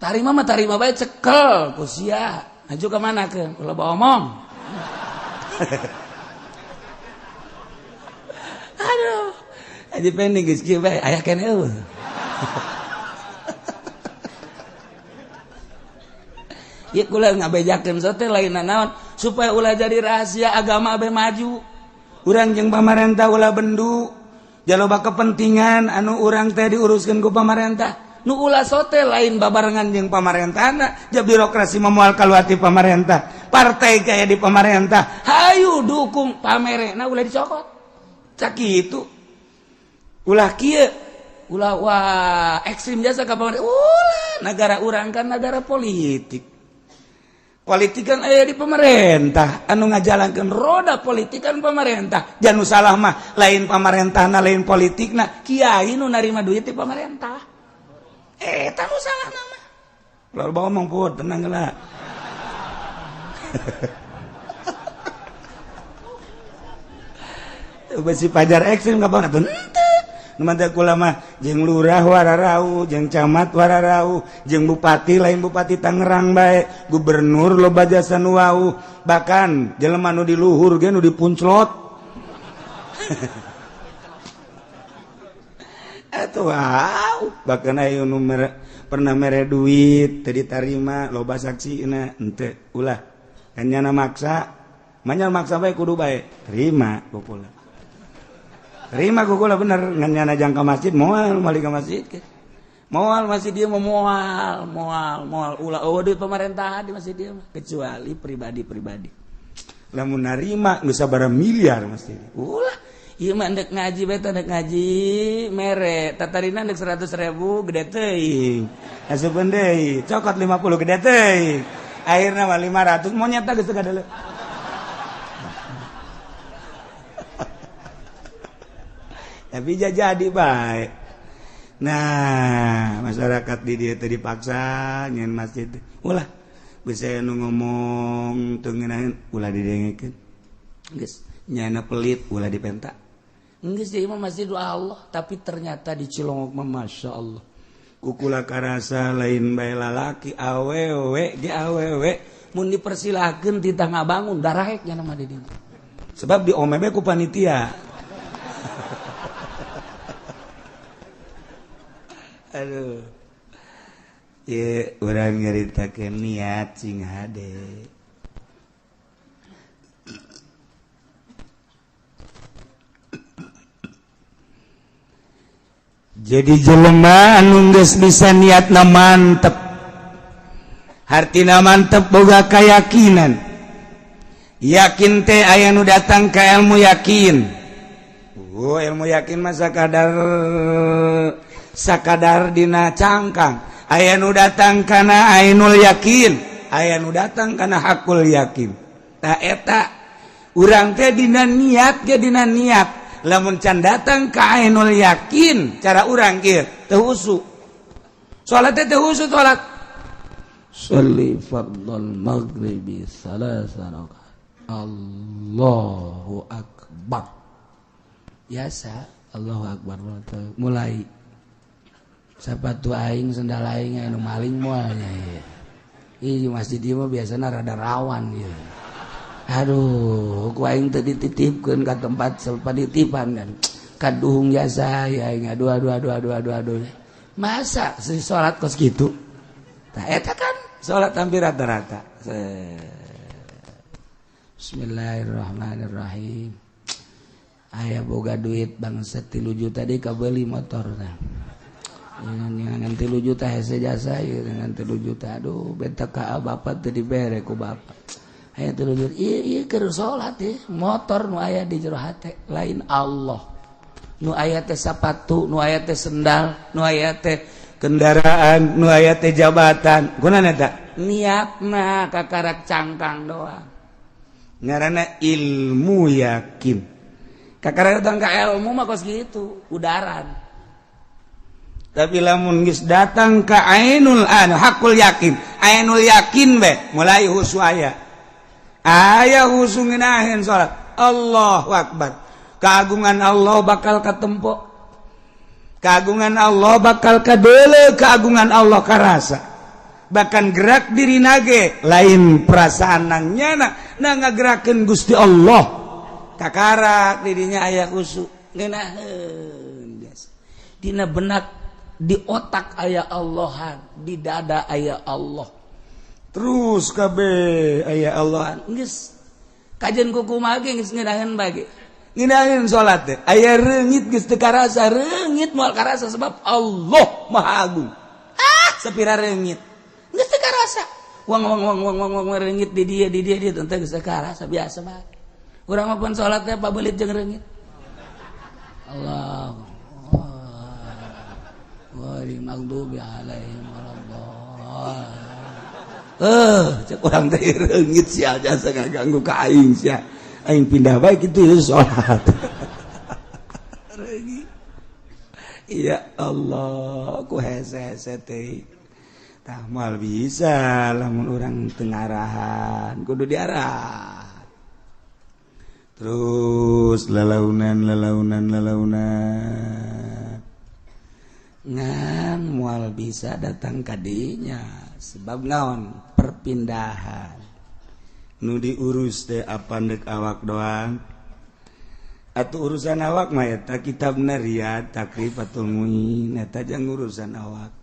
Tarima mah tarima bae cekel ku sia. Maju ka mana keun? Ulah bawa omong. Aduh. Aji pending geus kieu bae aya keneh eueuh. Ieu kula ngabejakeun sote lain naon supaya ulah jadi rahasia agama abe maju. Urang jeung pamarentah ulah bendu. Jaloba kepentingan anu urang teh diuruskeun ku pamarentah. Nu ulah sote lain babarengan jeung pamarentahna, ja birokrasi memual kaluar ti pamarentah. Partai kaya di pamarentah, hayu dukung pamerena ulah dicokot. Cak kitu. Ulah kieu, ulah wah ekstrim jasa ka pamarentah. Ulah negara urang kan negara politik. Politik kan aya di pemerintah, anu ngajalankeun roda politik kan pemerintah. Jangan salah mah lain pamarentahna lain politikna, kiai nu narima duit di pemerintah. Eta nu salah nama. Lalu bawa omong pun tenang lah. Besi pajar ekstrim kapan atuh henteu. Nu mantep kula mah jeung lurah wararau, jeung camat wararau, jeung bupati lain bupati Tangerang bae, gubernur loba jasa nu wau, bahkan jelema nu di luhur ge nu dipunclot. Atuh wow, bahkan aya nu pernah mere duit teu ditarima loba saksina henteu ulah. Kan nyana maksa, manya maksa bae kudu bae, terima ku kula. Terima ku kula bener ngan nyana jang ka masjid moal balik ka masjid ke. Moal masih dia mau moal, moal, moal ulah eueuh duit pemerintahan di masjid dia mah kecuali pribadi-pribadi. Lamun narima geus sabaraha miliar masjid. Ulah ieu mah ndek ngaji bae teh ndek ngaji mere tatarina ndek 100.000 gede teuing. Asupeun deui, cokot 50 gede teuing. Akhirna mah 500 monyet geus teu kadeuleu. Tapi jadi baik. Nah, masyarakat di dia teh dipaksa nyen masjid. Ulah bisa nu ngomong teu ngeunaheun ulah didengekeun. Geus nyana pelit ulah dipenta. Geus ieu mah masjid doa Allah, tapi ternyata di Cilongok mah Masya Allah. Kukula karasa lain bae lalaki awewe ge awewe mun dipersilahkeun titah ngabangun darahek nya mah di dieu. Sebab di omebe ku panitia. Aduh. Ye urang nyaritakeun niat sing hade. Jadi jelema anu geus bisa niatna mantep. Hartina mantep, boga keyakinan. Yakin teh aya nu datang ke ilmu yakin. Oh, ilmu yakin mah sakadar sakadar dina cangkang. Aya nu datang kana ainul yakin, aya nu datang kana hakul yakin. Tah, eta urang teh dina niat ge, dina niat lamun can datang ka ainul yakin, cara urang kieu, teu khusyuk salat teh, teu khusyuk salat. Sholli fardhal maghribi salasa rakaat, Allahu akbar, biasa Allahu akbar, mulai sepatu aing, sendal aing anu maling moalnya ya. Ih, masjid ieu mah biasana rada rawan ya. Aduh, ku aing teh dititipkeun ka tempat panitipan kan. Kaduhung jasa ya aing, aduh aduh aduh aduh aduh aduh. Masa si salat kos kitu? Tah, eta kan salat hampir rata-rata. Bismillahirrahmanirrahim. Aya boga duit bangsa 3 juta di kabeli motor nah. Dengan 3 juta hese jasa ya, dengan 3 juta, aduh, beta ka bapak teu dibere ku bapak. Aya 3 juta, iya iya keur salat ya, motor nu aya di jero hate lain Allah. Nu aya teh sapatu, nu aya teh sendal, nu aya teh kendaraan, nu aya teh jabatan. Kunaon eta? Niatna kakarak cangkang doang. Ngaranna ilmu yakin. Kakarak datang ka ilmu mah kos gitu, udaran. Tapi lamun geus datang ka ainul anu hakul yakin, ainul yakin be mulai khusyuk, aya aya khusyuk ngeunaheun salat, Allahu akbar, keagungan Allah bakal katempo, keagungan Allah bakal kadele, keagungan Allah karasa, bahkan gerak diri nage lain perasaan nang nyana na ngagerakeun Gusti Allah. Kakarak dirinya aya khusyuk ngeunaheun biasa dina benak, di otak aya Allahan, di dada aya Allah, terus kabeh aya Allahan. Geus kajen kukumaha ge geus ngeunaheun bae, ngeunaheun salat teh aya reungit geus teu karasa, reungit moal karasa sebab Allah Maha Agung. Ah, sapira reungit geus teu karasa, wang wang wang wang wang wang, reungit di dia di dia di dia teh geus teu karasa, biasa bae. Urang mah pun salat teh pabelit jeung reungit. Allah ghairil maghdubi alaihim waladdallin. Eh, cek urang teh reungit sia jasa ngaganggu ka aing sia. Aing pindah bae kitu ya salat. Reungit. Ya Allah, ku hese-hese teh. Tah, moal bisa lamun urang teu ngarahan, kudu diarah. Terus lalaunan lalaunan lalaunan ngan mual bisa datang kadinya sebab naon? Perpindahan nu diurus teh apa ndek awak doang atau urusan awak mah eta kitabna Riyad, Takrifatul Muin, eta jang urusan awak.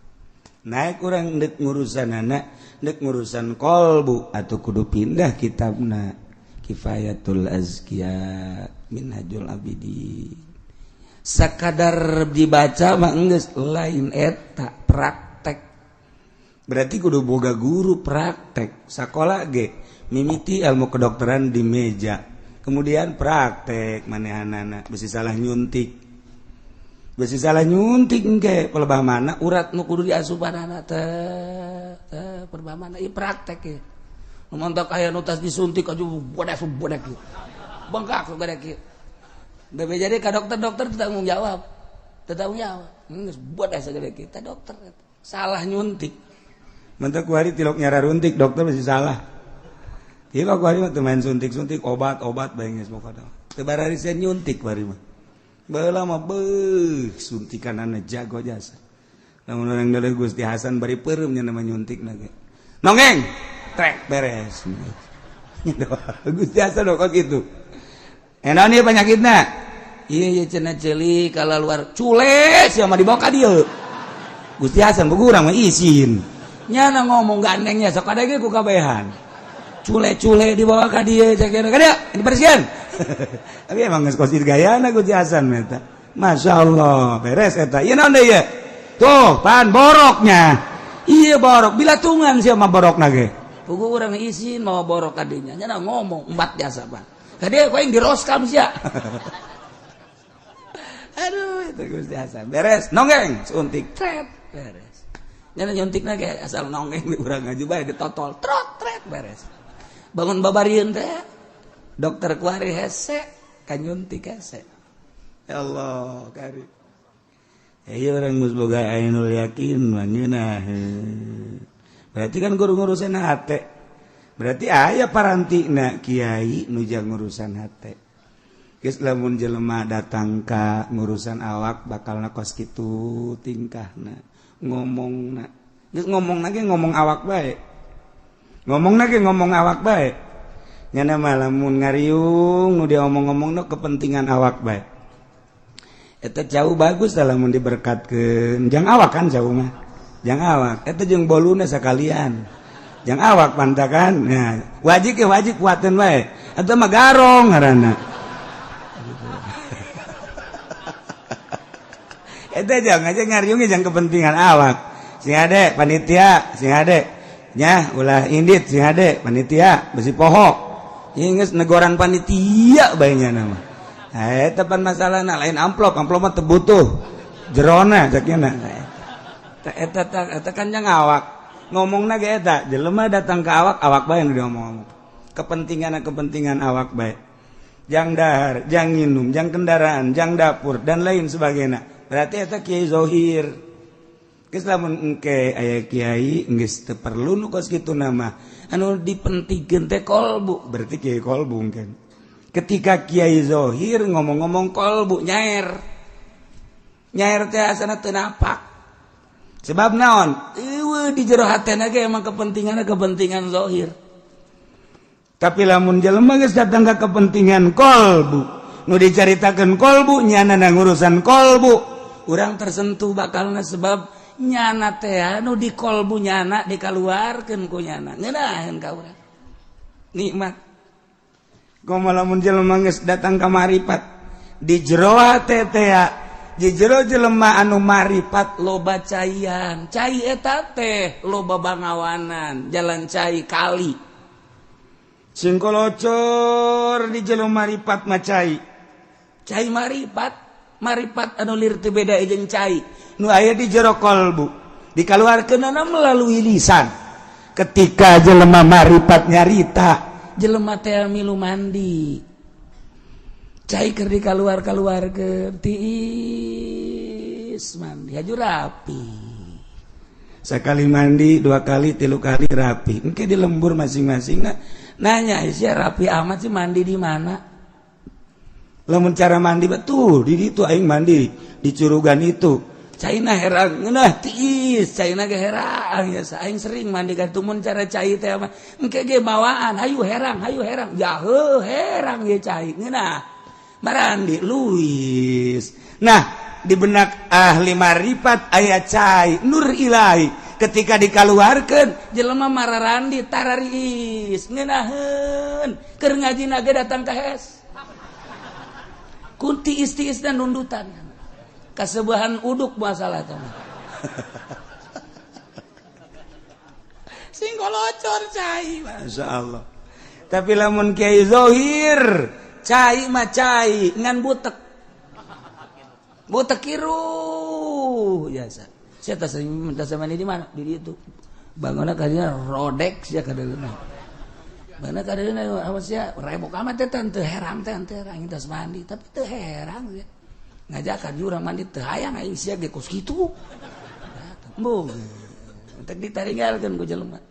Naik urang ndek ngurusan anak, ndek ngurusan kolbu atau kudu pindah kitabna Kifayatul Azkiya, Minhajul Abidin. Sakadar dibaca mah geus lain eta, praktek. Berarti kudu boga guru praktek. Sekolah ge mimiti ilmu kedokteran di meja, kemudian praktek manehanana, besi salah nyuntik, besi salah nyuntik engke pelebah mana urat nu kudu diasupanana teh teh pelebah mana. Ieu praktek ya. Nu montok aya nu tas disuntik aja bodak bodak bengkak gede kieu. Bebe jadi ka dokter-dokter tanggung jawab. Tanggung jawab. Geus bodas segede kita dokter. Salah nyuntik. Mentak kuari tilok nyara runtik dokter masih salah. Tilok kuari mah teu main suntik-suntik, obat-obat bae geus pokona. Teu bararisen nyuntik kuari mah. Baheula mah beuh suntikanana jago jasa. Lamun urang deuleu Gusti Hasan bari peureum nya nama nyuntik ge. Nongeng, trek beres. Gusti Hasan kok gitu. Enak nih penyakitnya. Iya iya cenah ceuli kalau luar cule sia mah dibawa ka dieu. Gusti Hasan urang mah izin. Nyana ngomong gandengnya sok ada ge ku kabehan. Cule-cule dibawa ka dieu cek ka dieu dibersihan. Tapi emang geus kos gayana Gusti Hasan eta. Masya Allah, beres eta. Ieu naon deui ieu? Tuh, pan boroknya. Iya borok, bilatungan sia mah borok nage. Pugu urang izin mau borok kadinya. Nya ngomong empat jasa pak. Kade kau yang diroskam sia. Aduh, itu Gusti Hasan. Beres, nonggeng, suntik, tret, beres. Nya nyuntik nage asal nonggeng di urang ngaju bae ditotol, trot, tret, beres. Bangun babarieun teh. Dokter kuari hese, kanyuntik hese. Ya Allah, kari. Ya orang geus boga ainul yakin mah ngeunah. Berarti kan guru ngurusan hate. Berarti aya parantina kiai nu jang ngurusan hate. Geus lamun jelema datang ka ngurusan awak bakalna kos kitu tingkahna, ngomongna. Geus ngomongna ge ngomong awak bae. Ngomongna ge ngomong awak bae. Nyana mah lamun ngariung nu dia omong-omongna kepentingan awak bae. Eta jauh bagus lamun diberkatkeun. Jang awak kan jauh mah. Jang awak eta jeung boluna sakalian. Jang awak pantakan. Nah, wajib ke wajib kuateun bae. Eta mah garong ngaranna. Eta jang aja ngariung jang kepentingan awak. Sing ade panitia, sing ade. Nya ulah indit sing ade panitia besi poho. Ieu geus negoran panitia bae nya nama. Eta pan masalahna lain amplop, amplop mah teu butuh. Jerona cek nya. Eta eta kan jang awak. Ngomongna ge eta, jelema datang ke awak, awak bae nu diomong-omong. Kepentingan awak bae. Jang dahar, jang nginum, jang kendaraan, jang dapur dan lain sebagainya. Berarti eta kiai zohir. Geus lamun engke aya kiai geus teu perlu nu kos kitu nama. Anu dipentingkeun teh kolbu, berarti kiai kolbu kan. Ketika kiai zohir ngomong-ngomong kolbu nyair. Nyair teh asana teu napak. Sebab naon? Eueuh di jero hatena ge emang kepentingan zohir. Tapi lamun jelema geus datang ka kepentingan kolbu, nu dicaritakeun kolbu nyana ngurusan kolbu, urang tersentuh bakalna sebab nyana teh anu di kolbu nyana dikaluarkeun ku nyana. Ngeunaheun ka urang. Nikmat. Komo lamun jelema geus datang ka maripat di jero hate teh di jero jelema anu maripat loba caian, cai eta teh loba bangawanan, jalan cai kali. Singkolocor di jero maripat mah cai. Cai maripat, maripat anu lir teu beda jeung cai. Nu aya di jero kolbu, dikaluarkeunana melalui lisan. Ketika jelema maripat nyarita, jelema teh milu mandi. Cai keur dikaluar-kaluarkeun tiis mandi haju rapi. Sekali mandi, dua kali, tilu kali rapi. Engke di lembur masing-masing nah, nanya sia rapi amat sih mandi di mana? Lamun cara mandi betul di ditu aing mandi di curugan itu. Caina herang ngeunah tiis, caina ge herang ya aing sering mandi ka mun cara cai teh mah engke ge bawaan hayu herang jaheuh herang ye cai ngeunah. Marandi Luis. Nah, di benak ahli maripat aya cai nur ilahi ketika dikaluarkeun jelema mararandi tarariis ngeunaheun keur ngajina ge datang ka hes. Kunti istiis dan nundutan. Kasebahan uduk masalah teh. Sing kolocor cai, masyaallah. Tapi lamun kiai zohir cai mah cai ngan butek. Butek kiruh biasa. Sia tas mandi di mana? Di ditu. Bangunna kadinya rodek sia kadeuleuna. Bangunna kadeuleuna awas sia rebok amat teh teu herang teh teu herang tas mandi tapi teu herang sia. Ngajakan jurang mandi teu hayang aing sia ge kos kitu. Embung. Teu ditaringgalkeun ku jelema.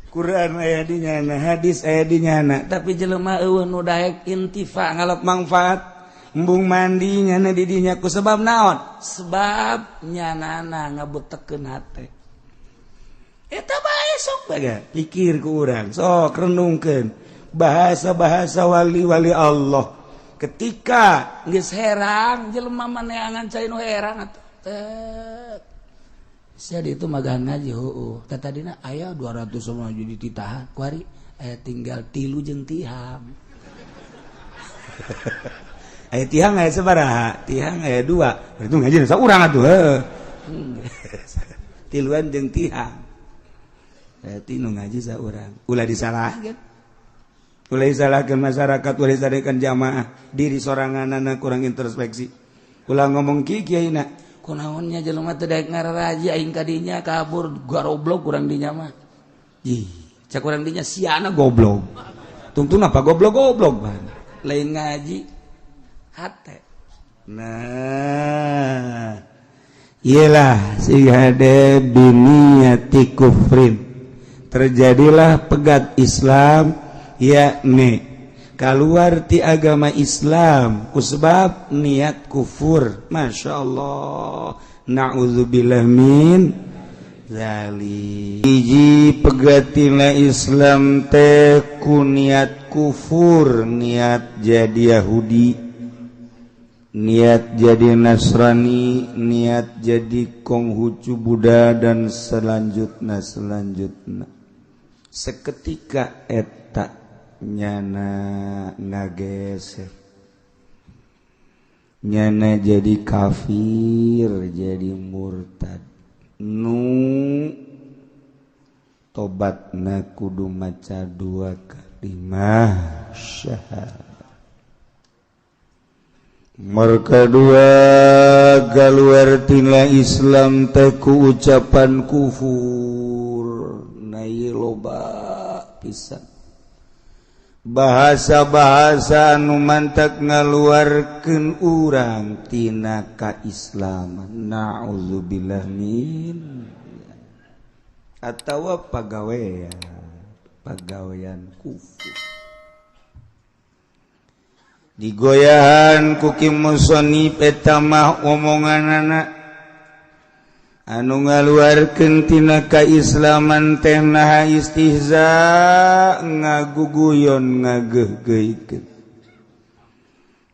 Quran aya di nyana, hadis aya di nyana, tapi jelema eueuh nu daek intifa ngalap manfaat. Embung mandi nyana di dinya ku sebab naon? Sebab nyanana ngabutekeun hate. Eta bae sok bae pikir ku urang, sok renungkeun bahasa-bahasa wali-wali Allah. Ketika geus herang jelema maneangan cai nu herang atuh. Tek. Sia di itu magahan ngaji heueuh. Tah tadina aya 200 sama jadi titahan kuari aya tinggal tilu jeung tihang. Aya tihang aya sabaraha? Tihang aya 2. Berarti ngaji saurang atuh heuh. Tiluan jeung tihang. Berarti nu ngaji saurang. Ulah disalahkeun. Ulah disalahkeun masyarakat, ulah disalahkeun jamaah. Diri soranganana kurang introspeksi. Ulah ngomong kieu kiaina. Kunaonnya jelema teh daek ngararaji aing kadinya kabur garoblok kurang dinya mah. Ih, cak kurang dinya siana goblok. Tungtun apa goblok-goblok ban. Lain ngaji hate. Nah, iyalah sihade biniyati kufrin. Terjadilah pegat Islam yakni keluar ti agama Islam kusebab niat kufur. Masya Allah, na'udzubillah min zalik. Hiji pegatina Islam teh ku niat kufur, niat jadi Yahudi, niat jadi Nasrani, niat jadi Konghucu Buddha dan selanjutnya selanjutnya. Seketika eta nyana ngageser, nyana jadi kafir, jadi murtad. Nu tobatna kudu maca dua kalimah syahadat. Merka dua galuar tina Islam teh ku ucapan kufur. Nah ieu loba pisan bahasa-bahasa anu mantak ngaluarkeun urang tina kaislaman. Na'udzubillah min atawa pagawean, pagawean kufur. Digoyahan ku Ki Musonib eta mah omonganana anu ngaluarkeun tina kaislaman teh naha istihza, ngaguguyon, ngageuhgeuhkeun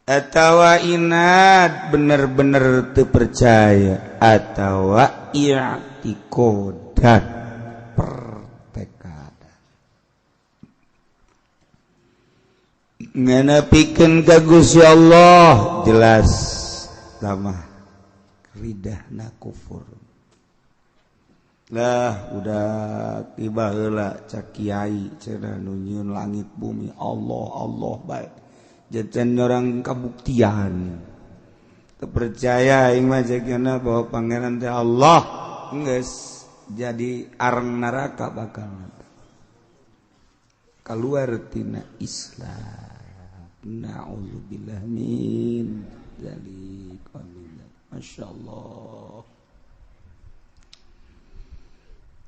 atawa inad, bener-bener teu percaya, atawa i'tiqodan, pertekada nganapikeun ka Gusti Allah jelas lamah ridahna kufur. Lah udah tiba heula cak kiai cenah nu nyieun langit bumi Allah Allah bae jajan orang kabuktian teu percaya aing mah jagana bahwa pangeran teh Allah geus jadi areng neraka bakal keluar tina Islam. Na'udzubillah min dzalik. Amin. Masyaallah.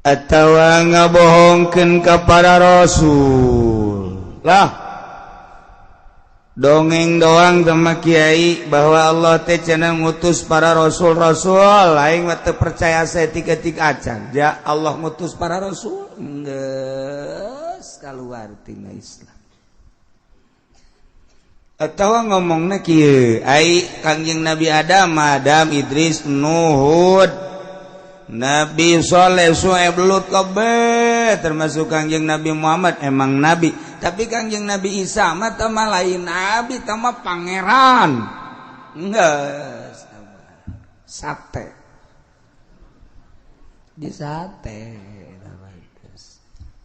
Atawa ngabohongkeun ka para rasul. Lah dongeng doang sama kiai bahwa Allah teh cenah ngutus para rasul-rasul, aing mah teu percaya saeutik-eutik acan. Ja Allah ngutus para rasul geus kaluar tina Islam. Atawa ngomongna kieu, ai Kangjeng Nabi Adam, Adam, Idris, Nuh, Nabi Soleh, Su'aib, Lut kabeh termasuk Kangjeng Nabi Muhammad emang nabi, tapi Kangjeng Nabi Isa mah teh mah lain nabi, teh mah pangeran. Geus sate. Di sate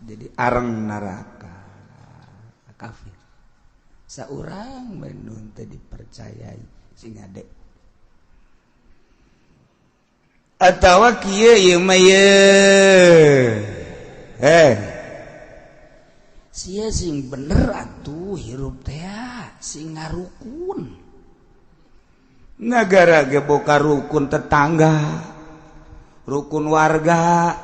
jadi areng neraka kafir. Saurang menun teh dipercayai sing ade. Atawa kieu ieu mah ye. Sia sing bener atuh hirup teh sing ngarukun. Nagara ge boka rukun tetangga, rukun warga.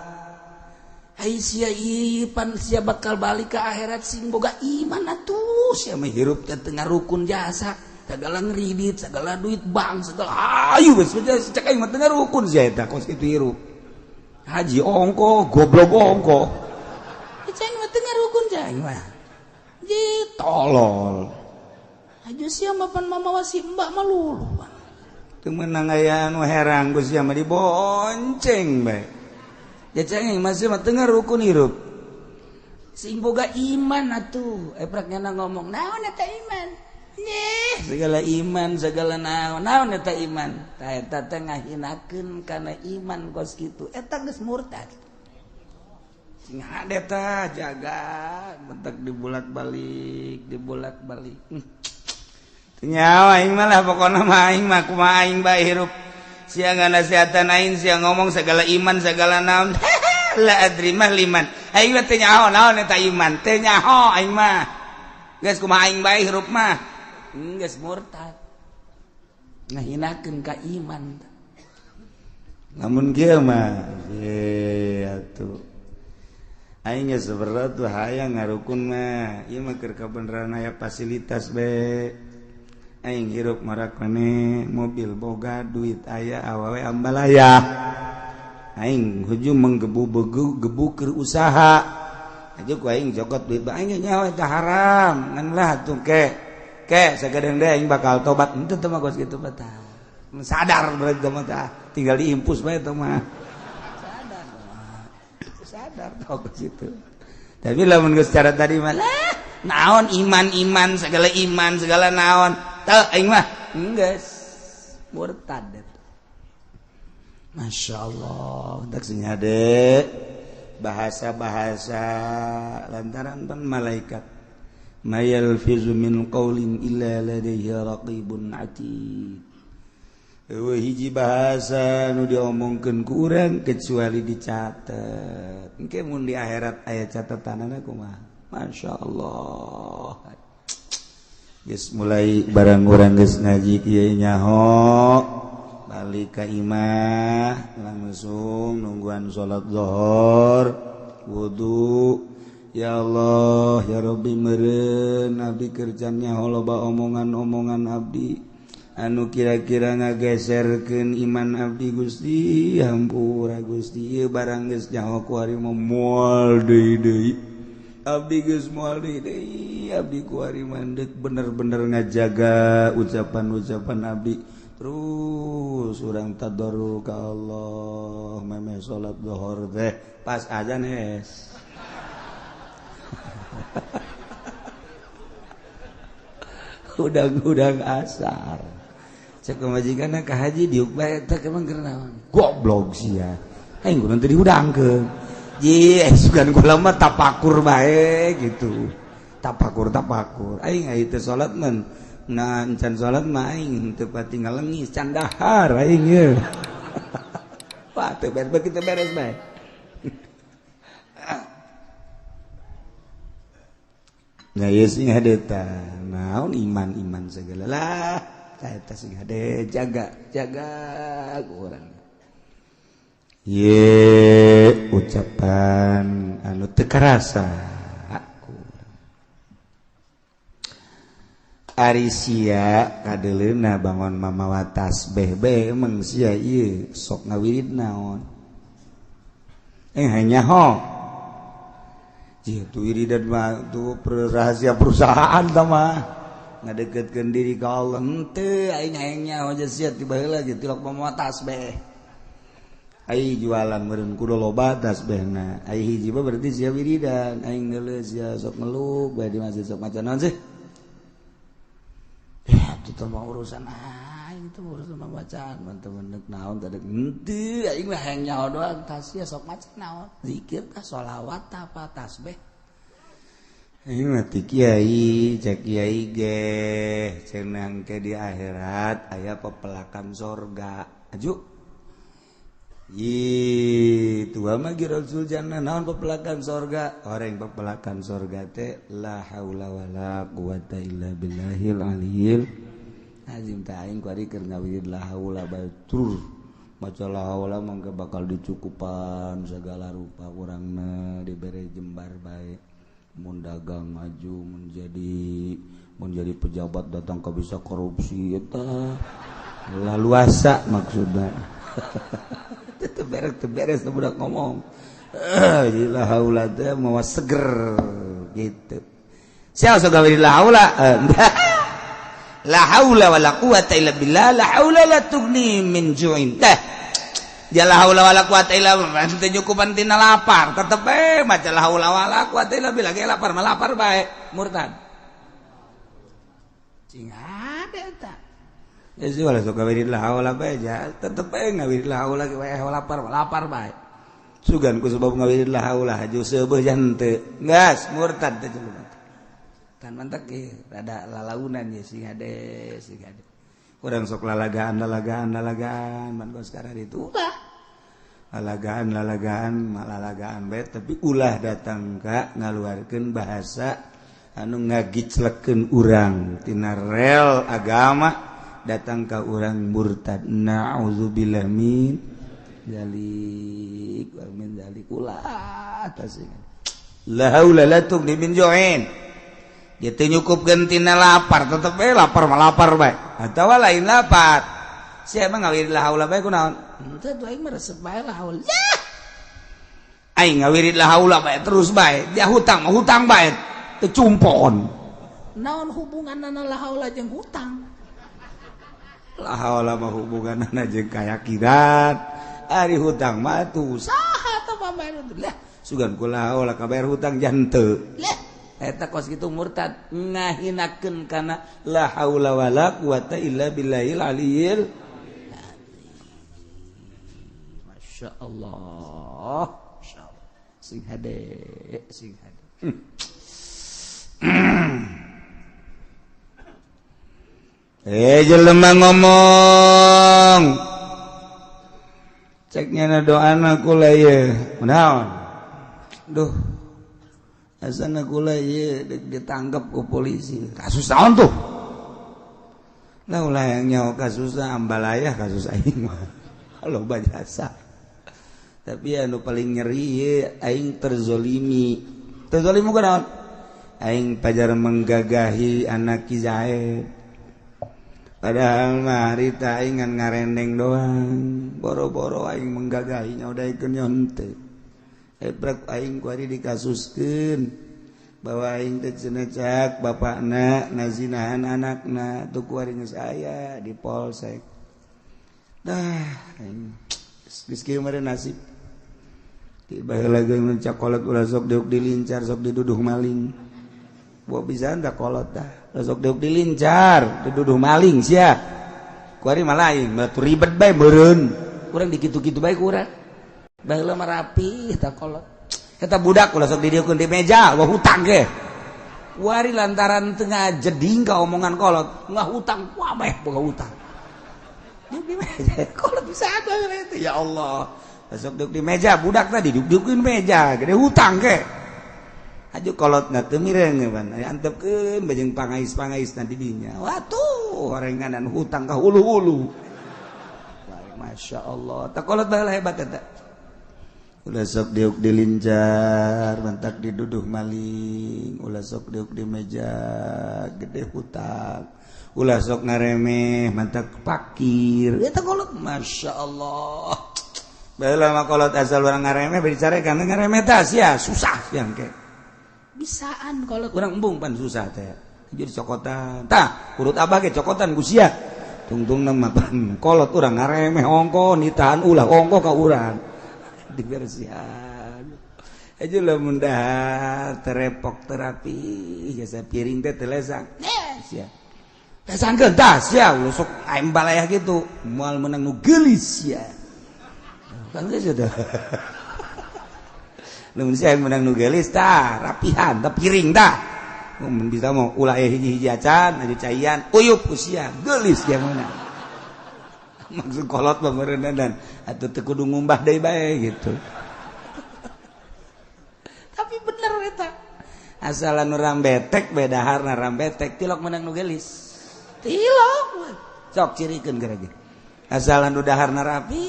Ai sia ieu pan sia bakal balik ke akhirat sing boga iman atuh. Sia mah hirup teh teu ngarukun jasa, segala ngeridit, segala duit bank, segala ayu geus cek aing mah teu ngarukun sia eta kos kitu hirup. Haji ongko, goblok ongko. Cek aing mah teu ngarukun cek aing mah. Ji tolol. Haji sia mah pan mamawa si mbak mah lulu. Teu meunang aya anu herang ku sia mah dibonceng bae. Ya cek aing masih mah teu ngarukun hirup. Sing boga iman atuh. Eprak nyana ngomong, naon eta iman? Nyeh, segala iman segala naon naon eta iman tah eta teh ngahinakeun kana iman kos kitu eta geus murtad. Sing hade tah jaga bentak dibulak-balik dibulak-balik. Teu nyawa aing mah lah pokona mah aing mah kumaha aing bae hirup. Sia nganasehatan aing sia ngomong segala iman segala naon. La adri mah liman. Aing mah teu nyaho naon eta iman teu nyaho aing mah. Geus kumaha aing bae hirup mah. Geus murtad ngahinakeun ka iman.
Lamun kieu mah ye atuh aing geus berat tuh hayang ngarukun mah ieu mah keur kabeneran aya fasilitas be aing hirup marak maneh mobil boga duit aya awewe ambalaya aing hujung menggebu-gebu gebu keur usaha aja ku aing jokot duit bae aing nyawa eta haram ngan lah atuh ke ke sagadeng deh aing bakal tobat henteu teh mah geus kitu mah tah sadar berarti teh mah tah tinggal diimpus bae teh mah
sadar sadar tau ke situ.
Tapi lamun geus cara tadi mah lah
naon iman-iman segala iman segala naon teu aing mah geus murtad.
Masya Allah tak sing hade bahasa-bahasa lantaran pan malaikat ma yalfizu min qaulin illa ladaihi raqibun atid. Eueuh hiji bahasa nu diomongkeun ku urang kecuali dicatet. Engke mun di akhirat aya catatanana kumaha? Masya Allah. Geus mulai barang urang geus ngaji kieu nyaho balik ka imah langsung nungguan salat zuhur wudu. Ya Allah ya Rabbi meureun abdi kerjanya loba omongan-omongan abdi anu kira-kira ngageserkeun iman abdi Gusti hampura Gusti ieu barang geus nyaho ku ari mah moal deui deui abdi geus moal deui deui abdi ku ari mandek bener-bener ngajaga ucapan-ucapan abdi terus urang tadarru ka Allah memeh salat zuhur teh pas azan hes. Udang-udang asar cek pamajikanna ka haji diuk bae teh emang keur naon goblok sia aing kudu teu dihudangkeun ji sugan kula mah tapakur bae gitu tapakur tapakur aing aya teu salat mah nah encan salat mah aing teu pati ngalengis can dahar aing ye. Wah teu beres kita beres bae. Nah ieu sing hade tah naon iman-iman segala lah eta sing hade jaga jaga ku urang ye ucapan anu teu karasa aku ari sia kadeleuna bangon mamawa tasbih bae emang sia ieu sok ngawirid naon hanya ho itu wiridan mah tuh rahasia perusahaan tah mah ngadeketkeun diri ka Allah henteu aing hayang nyaho sia ti baheula ge tilok mamawa tasbih ai jualan meureun kudu loba tasbihna ai hiji mah berarti sia wiridan aing geuleuh sia sok ngeluk bae di masjid sok maca naon sih ya itu mah urusan aing itu urusan bacaan mantep-mantep naon tadi henteu aing mah hayang nyaho doang tah sia sok maca naon zikir tah sholawat tah apa tasbih aing mah ti kiai cek kiai ge cenah ke di akhirat aya pepelakan sorga aju ih tua mah Rasul jannah naon pepelakan sorga orang pepelakan sorga teh la haula wala quwata illa billahil aliyil azim teh aing kuari keur ngawirid la haula bae tur maca la haula mangke bakal dicukupan segala rupa urangna dibere jembar bae mun dagang maju menjadi pejabat datang ke bisa korupsi eta laluasa maksudna. Teu beres budak ngomong. La haula teh mawa seger gitu. Sia sok gawe la haula. La haula wala quwata illa billah, la haula la tughni min ju'in. Teh. Ja la haula wala quwata illa billah teu nyukupan tina lapar, tetep bae maca la haula wala quwata illa billah ge lapar mah lapar bae, murtad.
Sing hade eta. Geus ulah sok ngawirid la haula bae ja, tetep bae ngawirid la haula ge wae lapar lapar bae. Sugan ku sebab ngawirid la haula haju seubeuh jan teu. Geus murtad teh jelema. Kan mantak ge rada lalaunan ye sing hade sing hade. Urang sok lalagaan lalagaan lalagaan man kos sekarang itu ulah. Lalagaan lalagaan malalagaan bae tapi ulah datang ka ngaluarkeun bahasa anu ngagiclekeun urang tina rel agama datang ka urang murtad. Na'udzubillah min dzalik wa min dzalik ulah tasing la haula la tughni min ju'in. Dia teu nyukupkeun tina lapar tetep bae lapar mah lapar bae atawa lain lapar sia mah ngawirid la haula bae kunaon henteu tuh aing mah resep bae la haula aing ngawirid la haula bae terus bae dia hutang mah hutang bae teu cumpon naon hubunganna la haula jeung hutang. La haula mah hubunganna jeung kayakinan ari hutang mah tuh saha teh pambayar lah sugan ku la haula kabayar hutang janteu lah eta kos kitu murtad ngahinakeun kana la haula wala quwata illa billahil aliyil azim. Masyaallah masyaallah sing hade sing hade. Jelema ngomong ceknya na doana kula ieu naon duh asana kula ieu ditangkap ku polisi kasus naon tuh lah ulah yang nyawa kasusna ambalayah kasus aing mah loba jasa tapi anu paling nyeri ieu aing terzolimi terzolimi ku naon aing pajar menggagahi anak Ki Zaid. Padahal mah harita aing ngan ngarendeng doang boro-boro aing menggagahinya udah ikeun nyonte ebrek aing ku ari dikasuskeun bahwa aing teh cenah cak bapakna ngazinahan anakna tuh ku ari geus aya di polsek dah aing geus kieu mah nasib ti baheula ge mun cak kolot ulah sok diuk dilincar sok diduduh maling buah bisa dah kolot dah sok diuk dilincar diduduh maling sia ku ari mah lain batu ribet bae meureun urang dikitu-kitu bae ku urang baheula mah rapi tah kolot eta budak ulah sok didieukeun di meja wah hutang ge ku ari lantaran teu ngajeding ka omongan kolot ngahutang wah bae boga hutang di meja kolot bisa baheula itu ya Allah sok diuk di meja budak tadi diuk-diukeun meja gede hutang ge aju kolot na teu mireng pan antepkeun bajeng pangais-pangais na di dinya watuh horenganan hutang ka hulu-hulu. Masya Allah tak kolot baheula hebat eta ulah sok diuk dilincar mantak diduduh maling ulah sok diuk di meja gede hutang ulah sok ngaremeh mantak pakir eta kolot Masya Allah baheula mah kolot asal urang ngaremeh bari carekan ngaremeh tah sia susah sia engke bisaan kolot urang embung pan susah teh jadi cokotan tah urut abah ge cokotan ku sia tungtungna mah pan kolot urang ngaremeh ongko nitahan ulah ongko ka urang dibersihan aja lamun dahar terepok terapi jasa piring teh teu lesang sia lesangkeun tah sia sok aing balayah kitu moal meunang nu geulis sia kan geus teh lamun sia meunang nu geulis tah rapihan tah piring tah mun bisa mah ulah aya hiji-hiji acan aya caian uyup ku sia geulis sia meunang maksud kolot mah meureun dan atuh teu kudu ngumbah deui bae gitu. Tapi bener eta. Asalan urang betek bae daharna rambetek tilok meunang nu geulis. Tilok. Sok cirikeun geura ge. Asalan nu daharna rapi,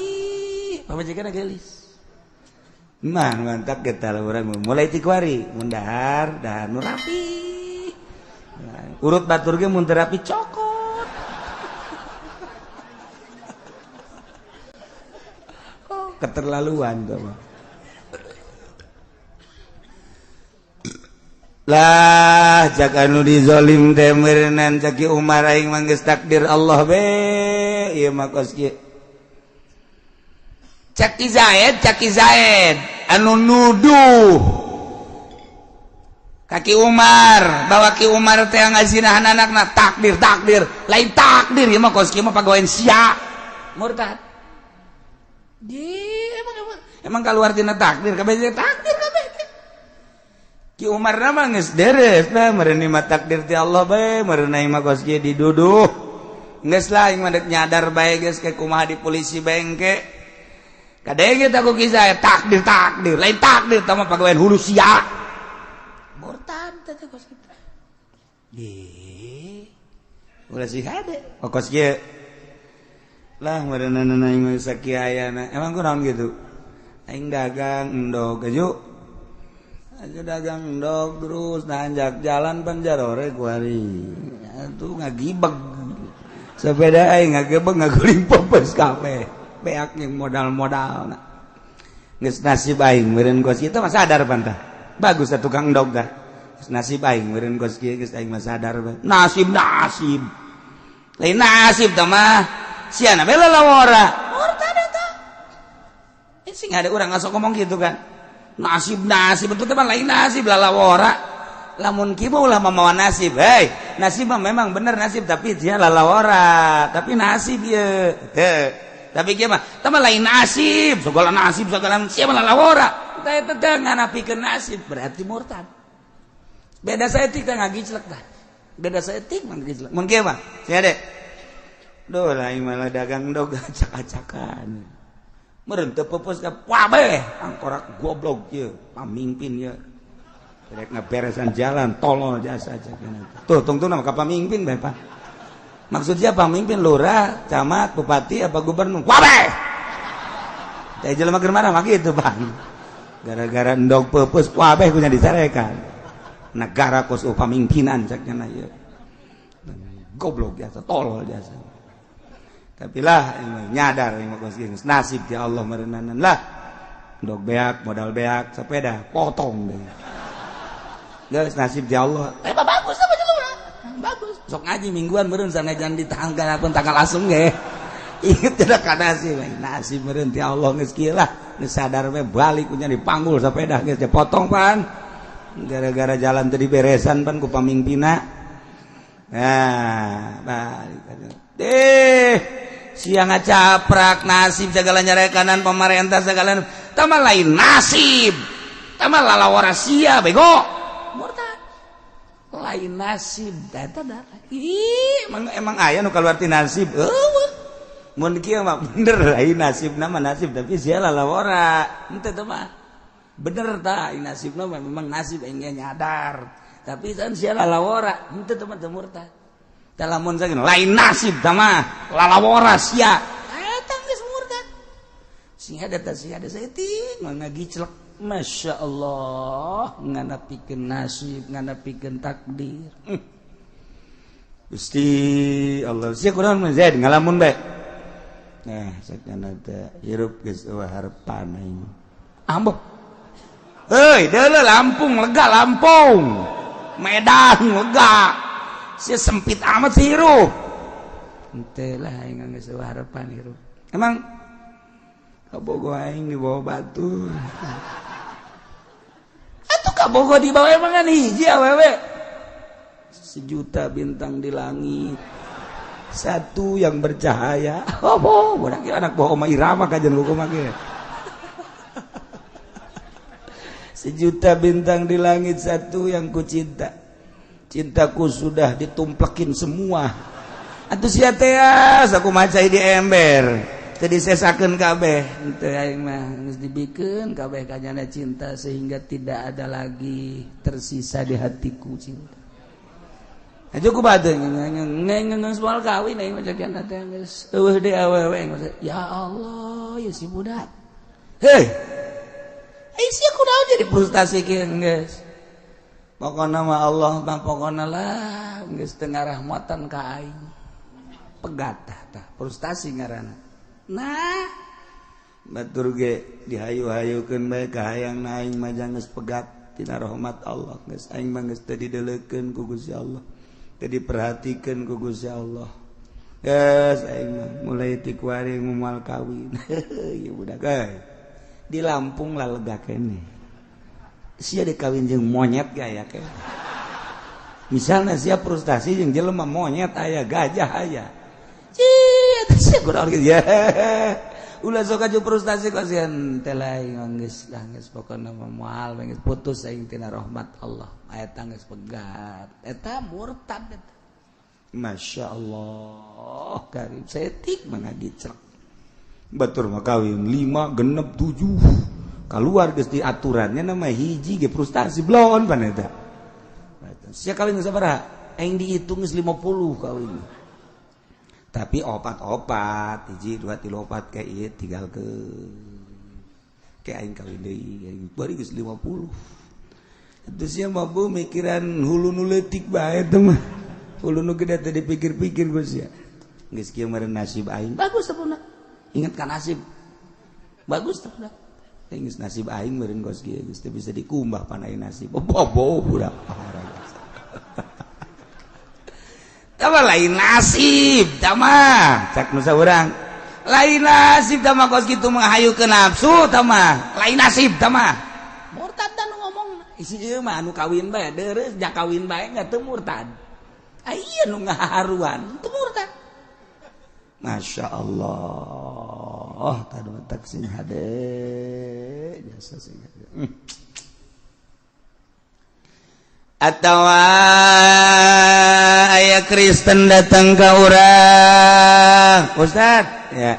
pamajikanna geulis. Mah mantak eta urang mulai ti kuari mun dahar, dahar nu rapi. Urut batur ge mun teu rapi cokot. Keterlaluan tuh mah. Lah cak anu dizolim teh meureunnan cak Umar aing mah geus takdir Allah be ieu mah kos kieu. Cak Zaid anu nuduh Kaki Umar bawa Ki Umar teh ngazinahan anakna, takdir takdir, lain takdir ieu mah, kos kieu mah pagawean sia, murtad. Di emang emang emang keluar tina takdir kabeh, takdir kabeh. Ki Umar mah geus deres bah, meureun mah takdir ti Allah bae, meureun mah kos kieu diduduh. Geus lah, aing mah dek nyadar bae geus, ke kumaha di polisi bae engke. Kadenge teh ku kisah takdir takdir, lain takdir tah mah pagawean hulu sia. Murtad teh kos kitu. Ih. Ulah sih hade. Oh, kos kieu. Lah meureunana aing mah sakiayana. Emang kunaon gitu? Aing dagang endog aju. Aja dagang endog terus nanjak jalan panjarore kuari. Atuh ngagibeg. Sepeda aing ngagebeg ngaguling pepes kabeh. Beak jeung modal-modalna. Geus nasib aing meureun kos kitu mah sadar pantah. Bagus atuh tukang endog dah. Nasib aing meureun kos kieu, geus aing mah sadar bae. Nasib nasib. Lain nasib tah mah. Siana bae lalawora. Murtad eta. Eh, sing ada urang ngasok ngomong gitu kan. Nasib nasib itu mah lain nasib, lalawora. Lamun kieu ulah mamawa nasib. Hei, nasib mah memang bener nasib, tapi dia lalawora, tapi nasib ye. Teu. Tapi kieu mah tah mah lain nasib, segala nasib segala sia mah lalawora. Tah eta teh nganapikeun nasib berarti murtad. Beda saeutik teh ngagiclek tah. Beda saeutik mah ngagiclek. Mun kieu mah, sia deh. Duh, lain malah dagang dog acak-acakan. Meureun teu peupeus ka kabeh, angkorak goblok ieu, pamimpin ieu. Rek ngaberesan jalan, tolol jasa cek. Tuh, tungtungna mah ka pamimpin bae, Pak. Maksudnya pamimpin lurah, camat, bupati apa gubernur? Kabeh. Teh jelema keur marah mah kitu, Bang. Gara-gara endog peupeus kabeh kunya dicarekan. Negara kos pamimpinan cek nya ieu. Goblok jasa, tolol jasa. Tapi lah nyadar nasib ya Allah merenanan lah. Endog beak, modal beak, sepeda potong deh. Geus nasib ya Allah. Eh, bagus apa jelema? Bagus. Sok ngaji mingguan meureun sanajan di tanggal pun tanggal asem ge. Inget tidak ka nasib, nasib meureun ti Allah geus kieu lah. Geus sadar we balik kunya dipanggul sepeda geus dipotong pan. Gara-gara jalan teu diberesan pan ku pamimpinna. Nah, balik. Deh, siang ngacaprak nasib segala nyarekanan pemerintah segala tama lain nasib. Tama lalawara sia bego. Murtad. Lain nasib eta dah. Ih, emang emang aya nu kaluar ti nasib. Eueuh. Mun kieu mah bener lain nasib nama nasib tapi sia lalawara. Henteu teh mah. Bener tah nasibna mah memang nasib aing nyadar. Tapi kan sia lalawara, henteu teh mah teu murtad. Tah lamun saking lain nasib tah mah lalawara sia. Eta geus murtad. Sing ada tah sia ada saeutik mah ngagiclek. Masya Allah, nganapikeun nasib, nganapikeun takdir. Gusti Allah, sia kunaon mah Zaid ngalamun bae. Nah, sakana teh hirup geus eueuh harepan aing. Ambo. Heuy, deuleu Lampung lega Lampung. Medan lega. Sia sempit amat sih hirup. Henteu lah aing geus eueuh harepan hirup. Emang kabogo aing dibawa batu. Atuh kabogo dibawa emang kan hiji awewe. Sejuta bintang di langit, satu yang bercahaya. Oh, budak anak bawa Oma Irama kajian buku mah. Sejuta bintang di langit, satu yang ku cinta. Cintaku sudah ditumplekin semua. Atuh sia teh aku maca di ember. Teu disesakeun kabeh. Henteu aing mah geus dibikeun kabeh kanyana cinta sehingga tidak ada lagi tersisa di hatiku cinta. Aja ku bade ngeng soal kawin aing mah cakian teh geus eueuh deui awewe. Ya Allah, ya si budak. Hei. Ai sia kunaon jadi frustasi kieu geus. Pokona mah Allah mah pokona lah geus teu ngarahmatan ka aing. Pegat tah frustasi ngaranna. Nah, batur ge dihayu-hayukeun bae ka hayang aing mah geus pegat tina rahmat Allah, geus aing mah geus teu dideulekeun ku Gusti Allah. Teu diperhatikeun ku Gusti Allah. Geus aing mah mulai ti kuari moal kawin. Ieu budak euy. Di Lampung lah lega keneh.
Sia dikawin jeung monyet ge aya ke. Misalnya sia frustasi jeung jelema monyet aya, gajah aya. Cih, eta sia kunaon kitu ya. Ulah sok aju frustasi kasihan teh lain geus lah geus pokona mah moal geus putus aing tina rahmat Allah. Eta geus pegat. Eta murtad eta. Masya Allah, karim setik mana dicek. Batur mah kawin 5 genep 7. Keluar geus di aturannya nama hiji ge frustasi blon pan eta. Sia kawin sabaraha? Aing dihitung geus 50 kawin. Tapi opat-opat, hiji 2 3 4 kayak ieu tinggal ke kayak aing kawin deui, aing bari geus 50. Itu sia mah bu mikiran hulu nu leutik bae teh mah. Hulu nu gede teh dipikir-pikir geus sia. Geus kieu meureun nasib aing. Bagus teh budak. Ingat ka nasib. Bagus teh budak. Geus nasib aing meureun geus kieu geus teu bisa dikumbah pan aing nasib. Bobo budak. Tama lain nasib tama cak nu saurang. Lain nasib tama kos kitu mah hayu ke nafsu tama. Lain nasib tama.
Murtad dan ngomong isi ieu mah anu kawin bae deureuh ja kawin bae nya teu murtad. Aya nu ngaharuan teu murtad.
Masya Allah, tadu tak sing hade jasa sing hade. Atau aya Kristen datang ke urang, Ustad, ya,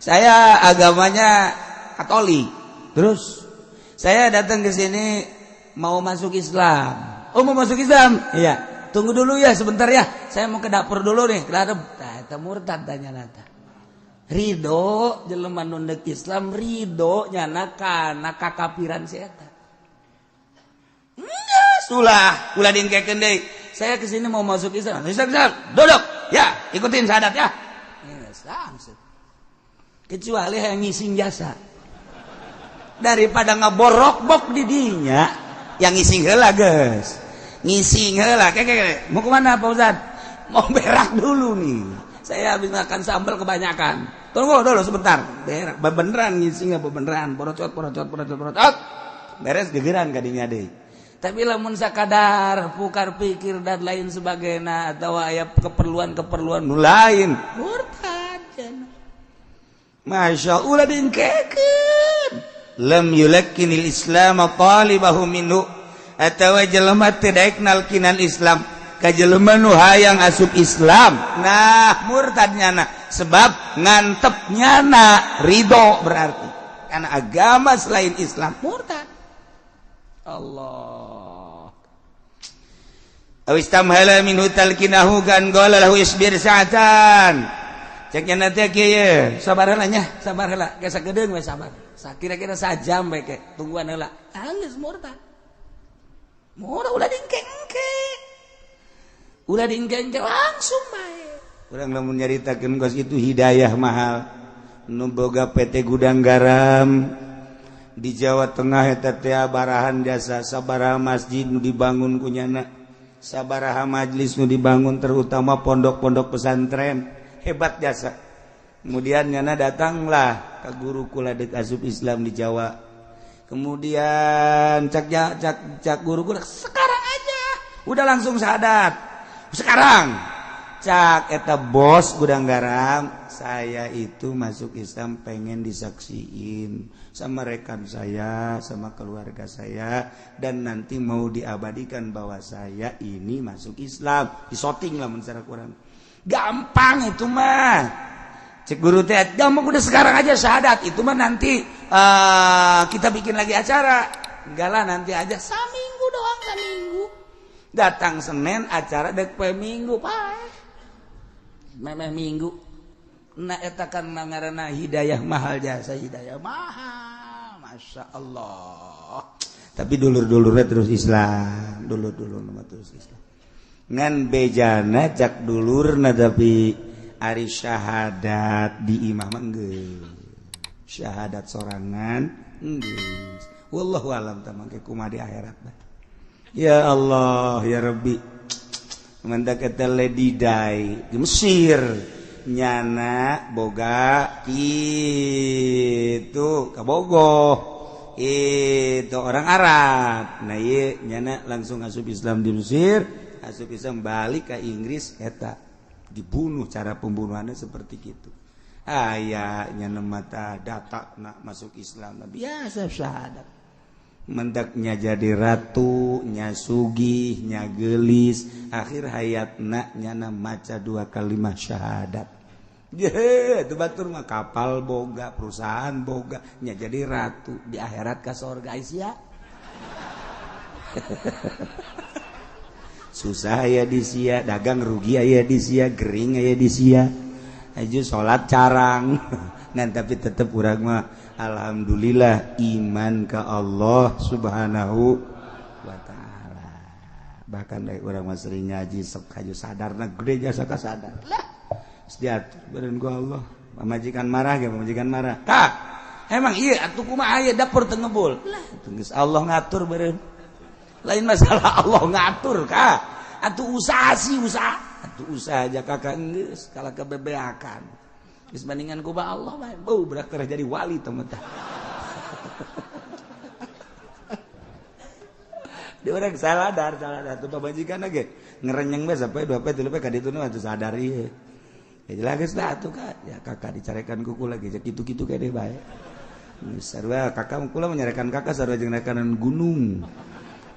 saya agamanya Katolik. Terus saya datang ke sini mau masuk Islam. Oh, mau masuk Islam? Iya. Tunggu dulu ya sebentar ya. Saya mau ke dapur dulu nih. Ke dapur. Nah, eta murtad tanya nata. Ridho jelema nu ndek Islam ridho nyana kana kakapiran si eta. Ulah, ulah diengkekeun deui.
Saya kesini mau masuk Islam.
Islam, Islam. Duduk. Ya, ikutin syahadat ya.
Kecuali yang ngising jasa.
Daripada ngaborok-bok di dinya, yang ngising heula geus. Ngising heula. Keke, mau kemana Pak Ustad? Mau berak dulu nih.
Saya habis makan sambal kebanyakan.
Tunggu dulu sebentar. Berak, beneran ngisingnya beneran. Porocot, porocot, porocot, porocot. Beres gegeran kadinya deui.
Tapi lamun sakadar pukar pikir dan lain sebagainya atau aya keperluan-keperluan
nu lain
murtad.
Masya Allah diengkekeun. Lam yulakkinil Islam talibahu minhu atawa jelema teu daek nalkinan Islam ka jelema nu hayang asup Islam. Nah, murtad nyana sebab ngantep nyana ridho berarti karena agama selain Islam
murtad. Allah.
Aw istamhala minhu talkinahu kan qala lahu isbir sa'atan. Cek nya nanti kieu,
sabar heula nya, sabar heula. Geus sagedeung we sabar. Sakira-kira sajam we ke, tungguan heula. Geus murtad. Murtad ulah diengke-engke. Ulah diengke-engke langsung bae.
Urang lamun nyaritakeun kos itu hidayah mahal. Nu boga PT Gudang Garam di Jawa Tengah eta teh barahan jasa sabaraha masjid nu dibangun ku nyana, sabaraha majlis nu dibangun, terutama pondok-pondok pesantren, hebat jasa. Kemudian nyana datanglah ke guru kula deuk asup Islam di Jawa. Kemudian cak cak cak guru kula
sekarang aja
udah langsung syahadat. Sekarang cak eta bos Gudang Garam, saya itu masuk Islam pengen disaksiin sama rekan saya, sama keluarga saya, dan nanti mau diabadikan bahwa saya ini masuk Islam. Disoting lah secara kurang. Gampang itu mah. Cek guru teh, gampang udah sekarang aja syahadat. Itu mah nanti kita bikin lagi acara. Enggak lah nanti aja
saminggu doang, saminggu.
Datang Senin acara dek poe Minggu,
Pak. Memeh Minggu.
Nah eta kan ngaranna hidayah mahal jasa hidayah mahal. Masya Allah. Tapi dulur-dulurnya terus Islam, dulur-dulur terus Islam. Ngan bejana cak dulurna tapi ari syahadat di imah mah geus. Syahadat sorangan geus. Wallahu alam tamangke kumaha di akhirat. Ya Allah ya Rabbi. Mantak eta Lady Di di Mesir nyana boga kitu kabogoh Itu orang Arab. Nah ieu nyana langsung asup Islam di Mesir, asup Islam balik ke Inggris eta dibunuh, cara pembunuhannya seperti gitu. Aya nyana mata data nak masuk Islam biasa syahadat. Mendaknya jadi ratu, nya sugih, nya gelis, akhir hayatna nyana maca dua kalimat syahadat. Ye, itu batur mah kapal boga, perusahaan boga, nya jadi ratu di akhirat ka sorga sia. Susah aya di sia, dagang rugi aya di sia, gering aya di sia. Aju salat carang. Ngan tapi tetep urang mah alhamdulillah iman ke Allah Subhanahu wa taala. Bahkan dari urang mah sering ngaji sok kaju sadarna gede jasa ka sadar. Lah, diatur beureun ku Allah. Pamajikan marah ge pamajikan marah. Kak, emang iya atuh kumaha aya dapur teu ngebul. Lah, geus Allah ngatur beureun. Lain masalah Allah ngatur kak. Atuh usaha sih usaha. Atuh usaha aja kakak geus kalah kebebeakan. Geus bandingan ku ba Allah bae. Beuh berak teh jadi wali teh mah tah. Di urang saladar tuh pamajikan ge ngerenyeng bae sampai 2 poe 3 poe ka ditu mah atuh sadar ieu. Ya jelas geus lah atuh kak. Ya kakak dicarekan ku kula ge kitu-kitu kene bae. Geus sarua kakak kula menyarekan kakak sarua jeung rekanan gunung.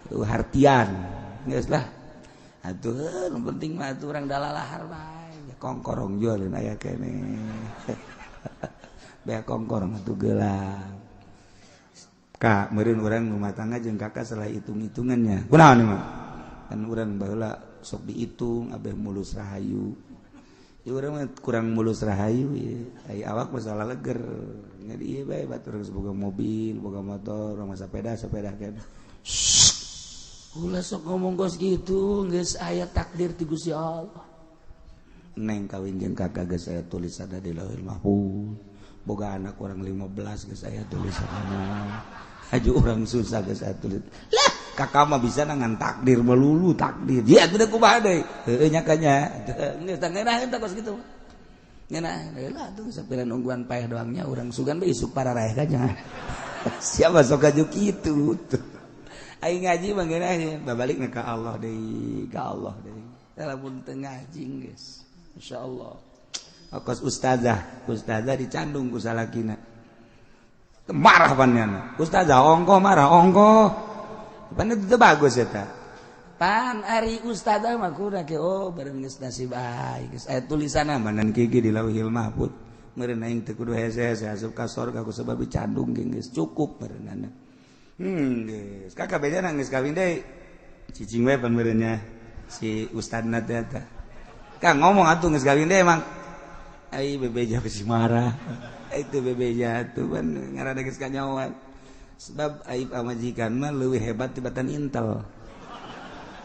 Tuh hartian. Geus lah. Atuh nu penting mah atuh urang dalalahar bae. Ya kongkorong jualin aya kene. Bea kongkorong atuh gelang. Kak, meureun urang rumah tangga jeung kakak salah hitung-hitungannya. Kunaon mah? Kan urang baheula sok dihitung abeh mulus rahayu. Ya urang mah kurang mulus rahayu ieu. Ai awak masalah leger. Jadi ieu bae batur geus boga mobil, boga motor, urang mah sepeda, sepeda kene.
Ulah sok ngomong kos gitu, geus aya takdir ti Gusti Allah.
Neng kawin jeung kakak geus aya tulisanna di Lauhul Mahfuz. Boga anak orang 15 geus aya tulisanna. Aju orang susah geus aya tulis. Lah, kakak mah bisa ngan takdir melulu takdir. Ya atuh kumaha deui? Heueuh nya kanya.
Geus tah ngeunah tah kos kitu. Ngeunah heula atuh sapiran ungguan paeh doangnya urang sugan bae isuk pararaeh kanya.
Siapa sok aju kitu tuh. Aing ngaji mah ngeunah babalikna ka Allah deui, ka Allah deui.
Lamun teu ngaji geus. Insyaallah.
Kos ustazah, ustazah dicandung ku salakina. Marah pannyana. Ustazah ongkoh marah ongkoh. Pan itu bagus eta.
Pan ari ustazah mah kudu ke oh bareng geus nasib aing geus
aya tulisanna manan kieu di Lauhil Mahfuz. Meureun aing teu kudu hese-hese asup ka sorga ku sebab dicandung geus cukup meureunana. Geus kakak bejana geus kawin deui. Cicing we pan meureunnya si ustadna teh eta. Kang ngomong atuh geus kawin deui emang. Ai bebeja besi marah. Itu bebeja tuh pan ngaranna geus kanyahoan. Sebab aib pamajikan mah leuwih hebat tibatan intel.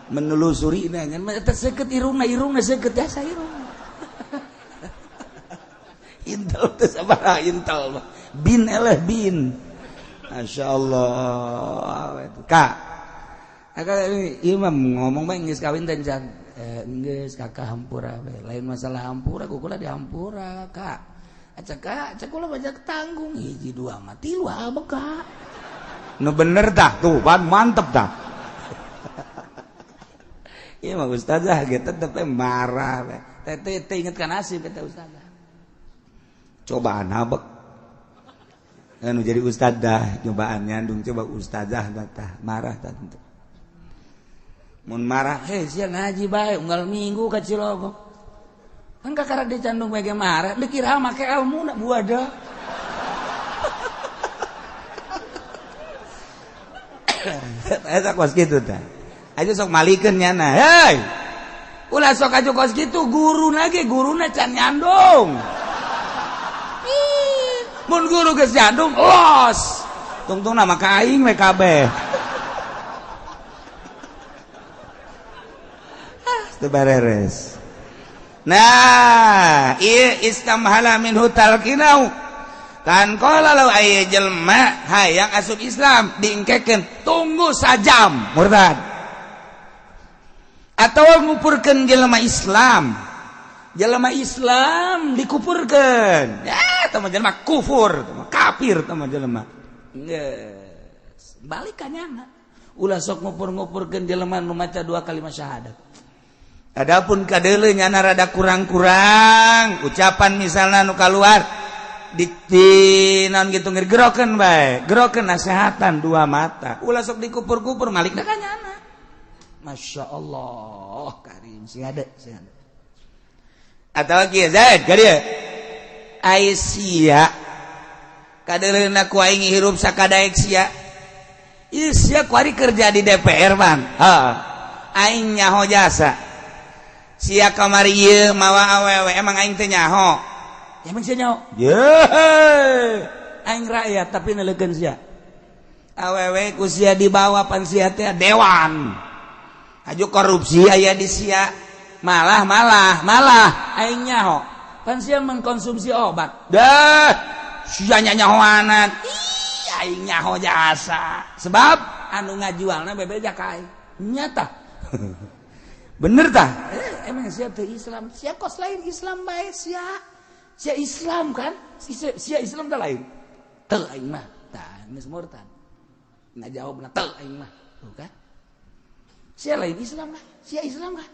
Menelusuri na ngan
mah eta seukeut irungna, irungna seukeut jasa irungna.
Intel teh sabaraha intel mah. Bin eleh bin. Masya Allah. Kak, kakak imam ngomong bae geus kawin teh can.
Geus kakak hampura we. Lain masalah hampura, kukula dihampura, Kak. Acak kak, cek kula banyak tanggung hiji dua mah tilu abek kak.
Nu bener tah tuh, pan mantep tah. Ieu mah ustazah ge tetep marah we.
Teh teh inget ka nasib eta ustazah.
Cobaan abek. Anu jadi ustadzah cobaan nyandung coba ustadzah tah marah tah. Mun marah
heh sia ngaji bae unggal minggu ka Cilogo. Kan kakara dicandung bae marah dikira make ilmu na buada.
Eta kos kitu tah. Aja sok malikeun nyana. Hei.
Ulah sok aju kos kitu guruna ge guruna can nyandung. Mun guru geus nyandung los.
Tungtungna mah ka aing we kabeh. Teu bareres. Nah, ieu istamhala minhu talqinau. Kan qala law aya jelema hayang asup Islam diengkekeun tunggu sajam murtad. Atawa ngupurkeun jelema Islam. Jelema Islam dikupurkeun. Ya, tah mah jelema kufur, tah mah kafir tah mah jelema.
Balik ka nyana. Ulah sok ngupur-ngupurkeun jelema nu maca dua kalimat syahadat.
Adapun kadeuleu nyana rada kurang-kurang ucapan misalnya nu kaluar di naon gitu, gerokeun bae, gerokeun nasehatan dua mata, ulah sok dikupur-kupur, malik ka nyana.
Masya Allah karim, sing ada, sing ada.
Atau kieu, Zaid, ka dieu. Ai sia kadeuleuna ku aing hirup sakadaek sia. Ieu sia kuari kerja di DPR, Bang. Heeh, aing nyaho jasa sia kamari ieu mawa awewe, emang aing teh nyaho?
Emang sia nyaho?
Ye.
Aing rakyat tapi neleukeun sia.
Awewe ku sia dibawa, pan sia teh dewan haju korupsi aya di sia, malah malah malah
aing nyaho pan sia mengkonsumsi obat.
Dah sia nyahoanan. Ih, aing nyaho jasa sebab
anu ngajualna bebeja ka aing nyata.
Bener tah?
Eh, emang sia teh Islam? Sia kos lain Islam bae sia. Sia Islam kan? Sia, sia Islam teh lain? Teu aing mah. Tah, geus murtad. Ngajawabna teu aing mah. Tuh kan? Sia lain Islam lah. Sia Islam kan?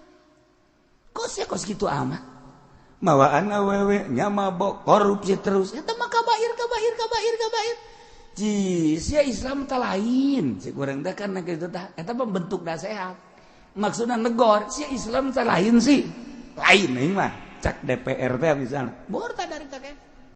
Kok sia kos gitu amat?
Mawaan awewe nya mabok, korupsi terus.
Eta mah kabair, kabair, kabair, kabair. Ji, sia Islam teh lain. Si kurang teh kan kitu tah. Eta mah bentuk nasihat. Maksudna negor, sia Islam teh lain sih.
Lain aing mah, cak DPR teh misalnya.
Murtad.